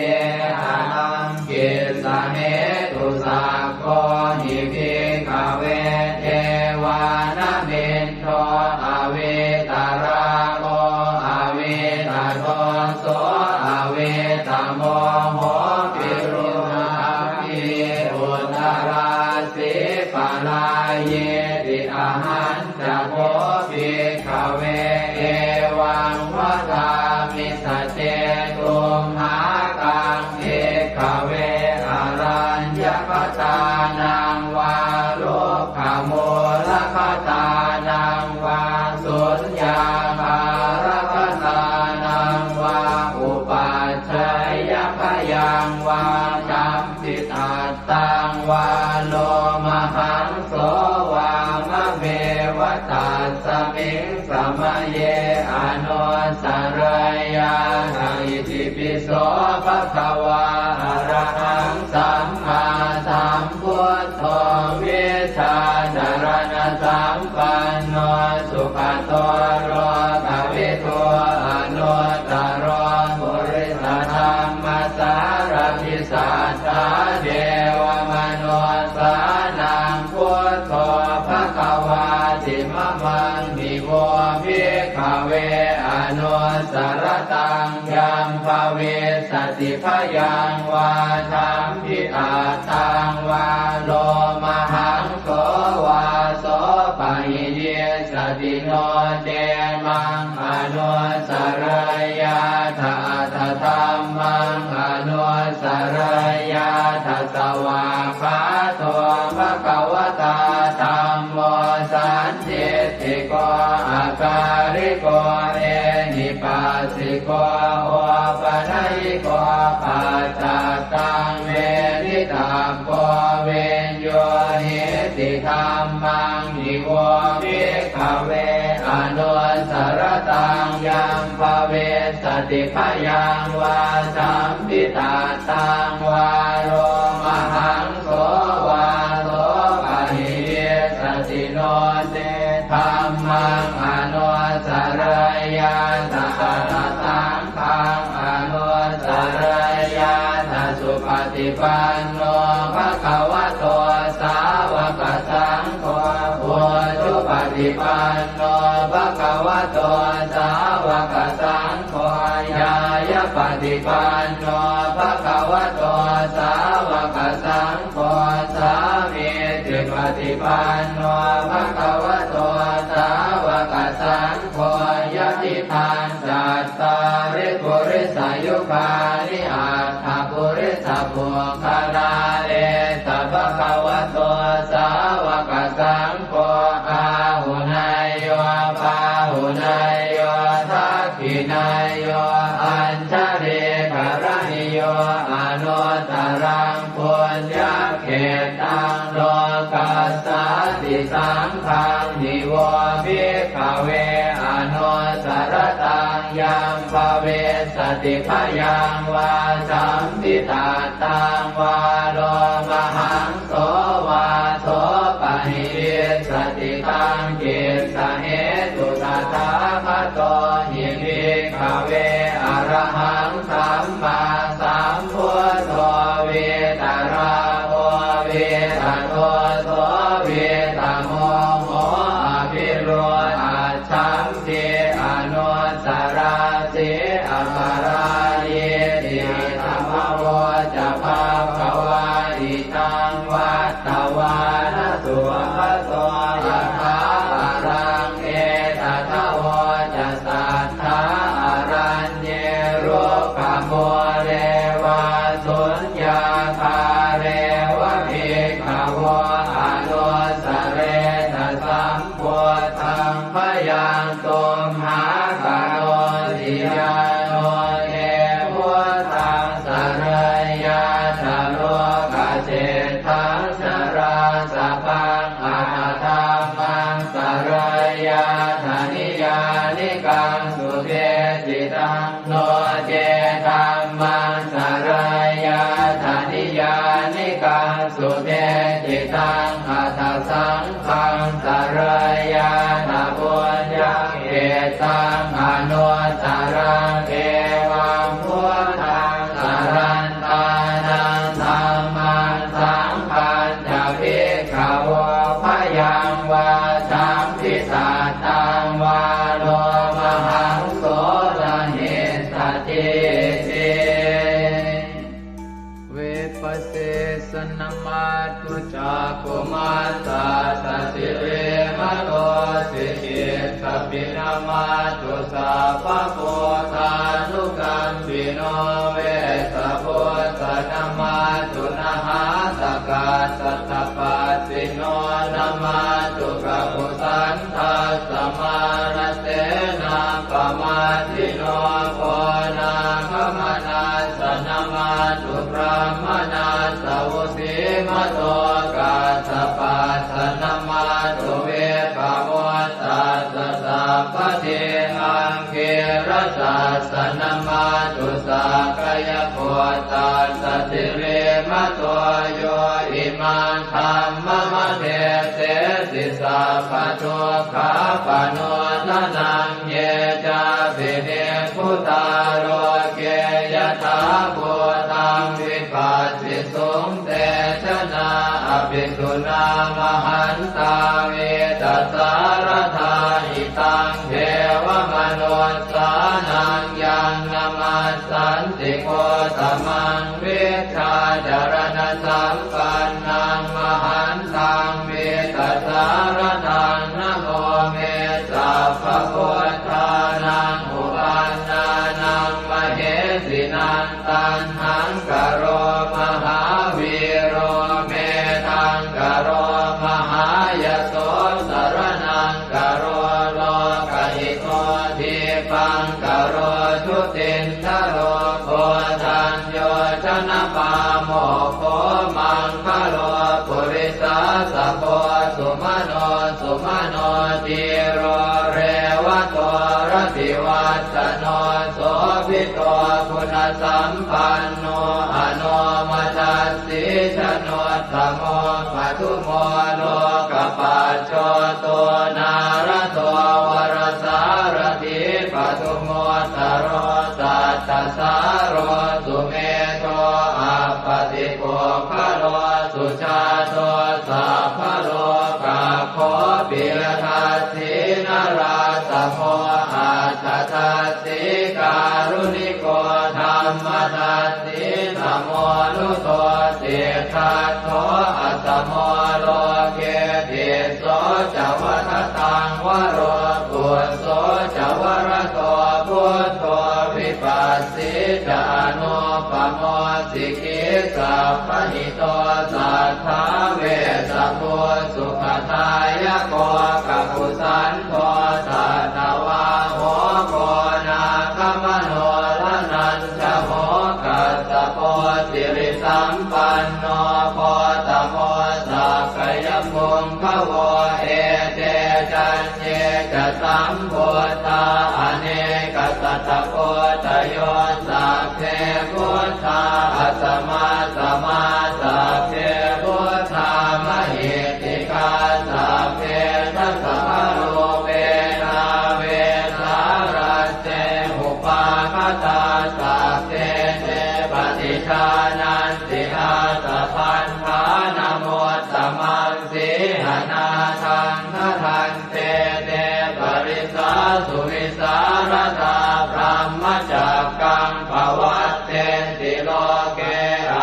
ataṃ kissa hetu. Sakko hi bhikkhave devānamindo avītarāgo avītadoso avītamoho virūḷhakī uttarāsī parāyīti. Ahañ ca kho bhikkhave evaṃ vadāmi: Sacce tumhākaṃ bhikkhave araññakatānaṃ vā rukkhamūlakatānaṃ vā suññāgārakatānaṃ vā upajjhāyabhayaṃ vā champittattaṃ vā lomahaṃso vā mameva tasmiṃ samaye anussarayyātha. Itipi so bhagavā arahaṃ sammāsambuddho vijjācaraṇasampanno sugato lokavidū anuttaro purisadammasārathi satthā devamanussānaṃ buddho bhagavāti. Mamaṃ hi vo bhikkhave anussarattaṃ yaṃ bhavissati bhayaṃ vā champittattaṃ vā lomahaṃso vā sopahiyissati no ce maṃ anussarayyātha atha dhammaṃ anussarayyātha. Svākkhāto bhagavatā dham Sandiṭṭhiko akāliko ehipassiko opanayiko paccattaṃ veditabbo viññūhīti. Dhammaṃ hi vo bhikkhave anussaratāṃ yaṃ bhavissati bhayaṃ vā sampittattaṃ vā lomahaṃ so vā so pahīyissati no ce dhammaṃ anussarayyātha atha saṅghaṃ anussarayyātha. Supaṭipanno bhagavato sāvakasaṅgho, ujupaṭipanno bhagavato sāvakasaṅgho, ñāyapaṭipanno bhagavato sāvakasaṅgho, sāmīcipaṭipanno bhagavato sāvakasaṅgho, yadidaṃ cattāri purisayugāni aṭṭha purisapuggalā, esa bhagavato sāvakasaṅgho, āhuneyyo pāhuneyyo dakkhiṇeyyo añjalikaraṇīyo anuttaraṃ puññakkhettaṃ lokassāti. Saṅghaṃ hi vo bhikkhave anussaratāṃ yaṃ bhavissati bhayaṃ vā sampittattaṃ vā lomahaṃ so vā so pahīyissati. Taṃ kissa hetu tathāgato hi bhikkhave arahaṃ sammāsambuddho vītarāgo vītadoso vītamoho abhirūḷhaccham ti anussarati aparājīti. Idamavoca bhagavā. Idaṃ vaṭṭamāna sugato yathābalaṃ etadavoca satthā araññe rukkhamūle vā suññāgāre va bhikkhavo anussaretha sam buddhaṃ bhayaṃ tumhākarosi. Yāno te buddhaṃ sarayyātha lokaseṭṭhaṃ narāsabhaṃ atha dhammaṃ sarayyātha niyyānikaṃ subheccittaṃ no ce dhammaṃ sarayyātha niyyānikaṃ subheccittaṃ atha saṅghaṃ sarayyātha puññakkhettaṃ anuttaraṃ. Evaṃ buddhaṃ sarantānaṃ dhammaṃ saṅghañca bhikkhavo bhayaṃ vā sampittattaṃ vā lomahaṃso na hessatīti. Vipassissa namatthu cakkhumantassa sirīmato. Sikhītsapi namatthu sabbabuddhānukampino. Vessabhussa namatthu nhātakassa tapassino. Namatthu kakusandhassa mārasenappamaddino. Konāgamanassa namatthu brāhmaṇassa vusīmato. Kassapassa namatthu vippamuttassa sabbadhi. Aṅgīrasassa namatthu sakyaputtassa sirīmato. Yo imaṃ dhammamādesesi sabbadukkhāpanūdanaṃ. Ye cāpi nibbu tā loke yathābhūtaṃ vipassisuṃ, te janā appisunā mahantā vītasāradā. Hitaṃ devamanussānaṃ yaṃ namassanti Gotamaṃ, vijjācaraṇasampannaṃ mahantaṃ vītasāradaṃ. Namo me sabbabuddhānaṃ uppannānaṃ mahesinaṃ. Taṇhaṅkaro mahāvīro, medhaṅkaro mahāyaso, sar sumano dhīro revato rativassano sobhito guṇasampanno anomadassī januttamo padumo lokapajjoto nārado varasārathī padumu ttaro sattasāro sumedho appatipuggalo sujāto sabbalokaggo piyadassī narāsamo atthadassī kāruṇiko dhammadassī tamonudo siddhattho asamo loke tisso ca vadataṃ varo phusso ca varado buddho vipassī ca anūpamo sikhī sabbahito satthā vessabhū sukhadāyako kakusandho satthavāho koṇāgamano dhananjavo kassapo sirisampanno gotamo sakyapuṅgavo ete caññe ca sambuddhā anekasatakoṭayo sabbe buddhā asamasamā sabbe buddhā mahiddhikā sabbe dasabalūpena vesālatte upagatā sabbe te paṭijānanti ātappamāṇamuttamaṃ sīhanatthaṃ khattante te parisā suvisāradā brahmacakkaṃ pavattenti loke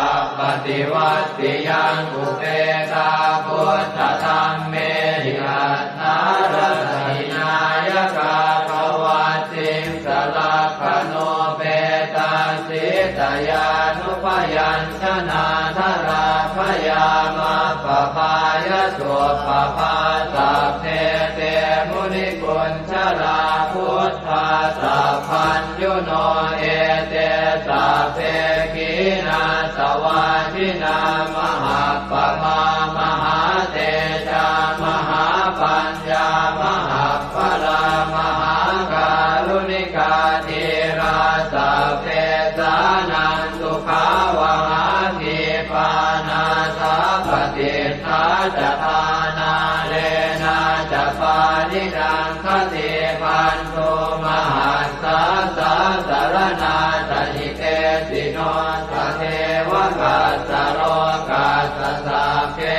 appaṭivattiyaṃ upekkā buddhadhammehi aṭṭhārasa hināyakā pavattissa lakkhaṇupetā sītyānubyañjanādharā bhayamappaphāya suppabhā sabbe te muniku jarā buddhā sabbaññuno ete sabbe khīṇāsavā jinā mahappamā mahātejā mahāpaññā mahappalā mahākāruṇikā dhīrā sabbesānaṃ sukhāvahā khīpā nāthapaṭiṭṭhā ca dhānāḷena ca pāṇinaṃ khatībhaṇḍu mahassā sāsaraṇā ca hitesino tatheva kassa lokassa sabbe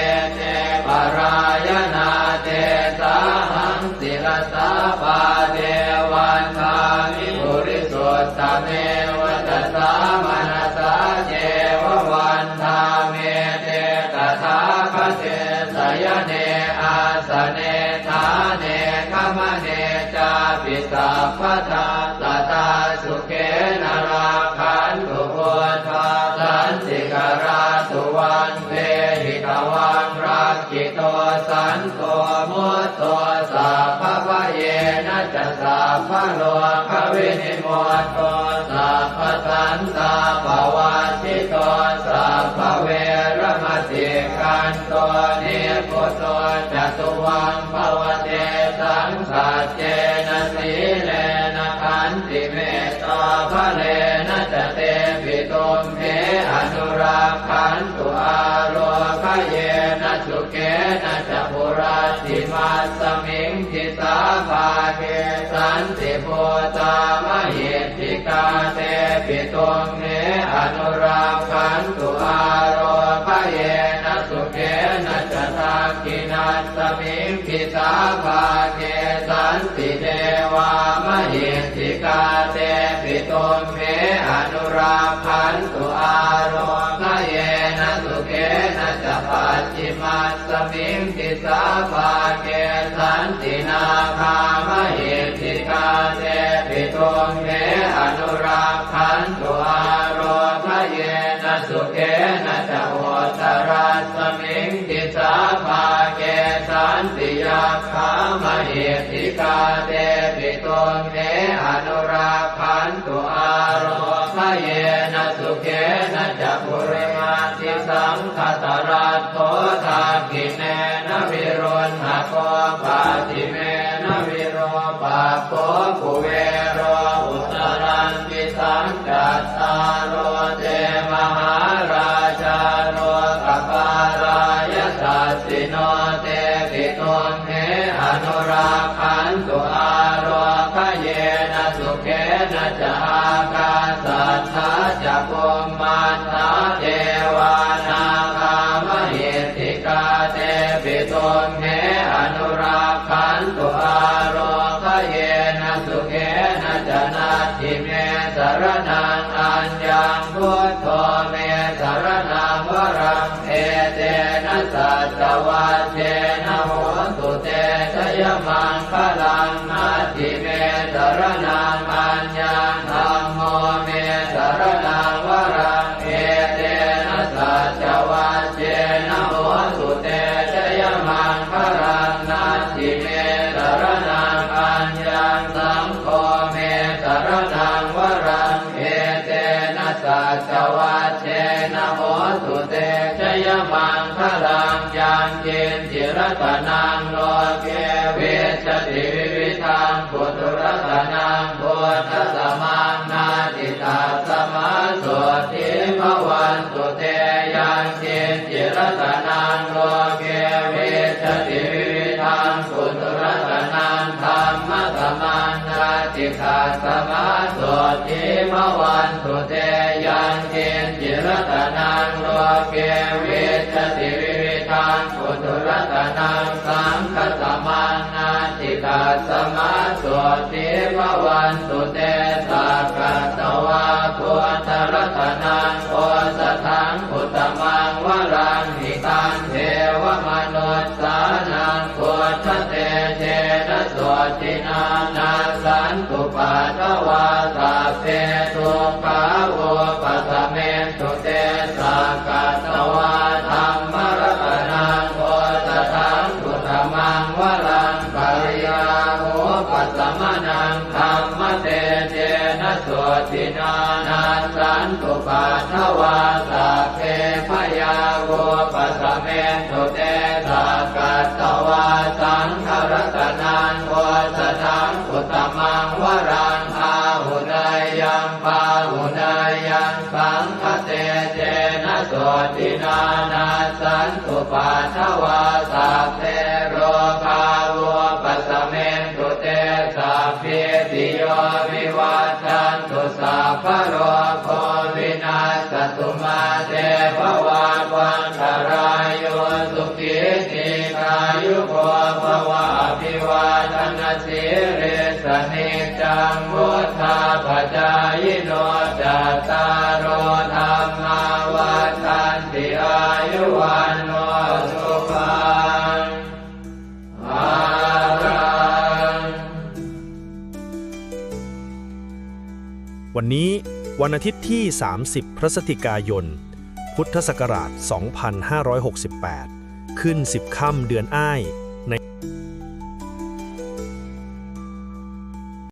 ete parāyanā tesāhaṃ sirasā pāde vandāmi purisuttame vacasā manasā ceva vandāmete tathāgate sayane āsane ṭhāne gamane cāpi sabbadā sadā sukhena rakkhantu buddhā santikarā tuvaṃ dehi tvaṃ rakkhito santo mutto sabbabhayena ca sabbarogavinimutto sabbasantāpavajjito sabbaveramatikkanto nibbuto ca tuvaṃ bhava tesaṃ saccena sīlena khantimettābalena ca tepi tumhe anurakkhantu ārogyena sukhena ca hurattimasmiṃ disābhāge santibhūtā mahiddhikā tepi tumhe anurakkhantu ārogyena sukhena ca dakkhiṇasmiṃ disābhāge santi devā mahiddhikā tepi tumhe anurakkhantu ārogyena sukhena ca pacchimasmiṃ disābhāge santi nāgā mahiddhikā tepi tumhe anurakkhantu ārogyena sukhena ca uttarasmiṃ disābhāge santi yakkhā mahiddhikā tepi tumhe anurakkhantu ārogyena yena sukhena ca purimaṃ disaṃ dhataraṭṭho dakkhiṇena viruḷhako pacchimena virūpakkho kuvero uttaraṃ disaṃ. Cattāro te mahārājā lokapālā yasassino tepi tumhe anurakkhantu ārogayena sukhena ca. Ākāsaṭṭhā ca bhummaṭṭhā devā nāgā mahiddhikā tepi tumhe anurakkhantu ārogayena sukhena ca. Natthi me saraṇaṃ aññaṃ, buddho me saraṇaṃ varaṃ, etena saccavajjena hotu te jayamaṅgalaṃ. Natthi me saraṇaṃ aññaṃ, dhammo me saraṇaṃ varaṃ, etena saccavajjena hotu te jayamaṅgalaṃ. Natthi me saraṇaṃ aññaṃ, saṅgho me saraṇaṃ varaṃ, etena saccavajjena hotu te jayamaṅgalaṃ. Yaṅkiñci ratanaṃ loke vijjati vividhaṃ puthu, ratanaṃ buddhasamaṃ natthi, tasmā sotthī bhavantu te. Yaṅkiñci ratanaṃ loke vijjati vividhaṃ puthu, ratanaṃ dhammasamaṃ natthi, tasmā sotthī bhavantu te. Yaṅkiñci ratanaṃ loke vijjati vividhaṃ puthu, ratanaṃ saṅghasamaṃ natthi, tasmā sotthī bhavantu te. Sakkatvā buddharatanaṃ osathaṃ uttamaṃ varaṃ, hitaṃ devamanussānaṃ buddhatejena sotthinā, nassantupaddavā sabbe dukkhā vūpasamentu te. Sakkatvā dhammaratanaṃ osathaṃ uttamaṃ varaṃ, pariḷāhūpasamanaṃ dhammatejena sotthinā, nassantupaddavā sabbe bhayā vūpasamentu te. Sakkatvā saṅgharatanaṃ osathaṃ uttamaṃ varaṃ, āhuneyyaṃ pāhuneyyaṃ saṅghatejena sotthinā, nassantupaddavā sabbe rogā vūpasamentu te. Sabbītiyo vivajjantu, sabbarogo vinassatu, mā te bhavatvantarāyo, sukhī dīghāyuko bhava. Abhivādanasīlissa niccaṃ vuḍḍhāpacāyino, cattāro dhammā vaḍḍhanti, āyu vaṇṇo sukhaṃ balaṃ. วันนี้วันอาทิตย์ที่ สามสิบ พฤศจิกายน พุทธศักราช สองพันห้าร้อยหกสิบแปด ขึ้น สิบ ค่ำเดือนอ้าย ใน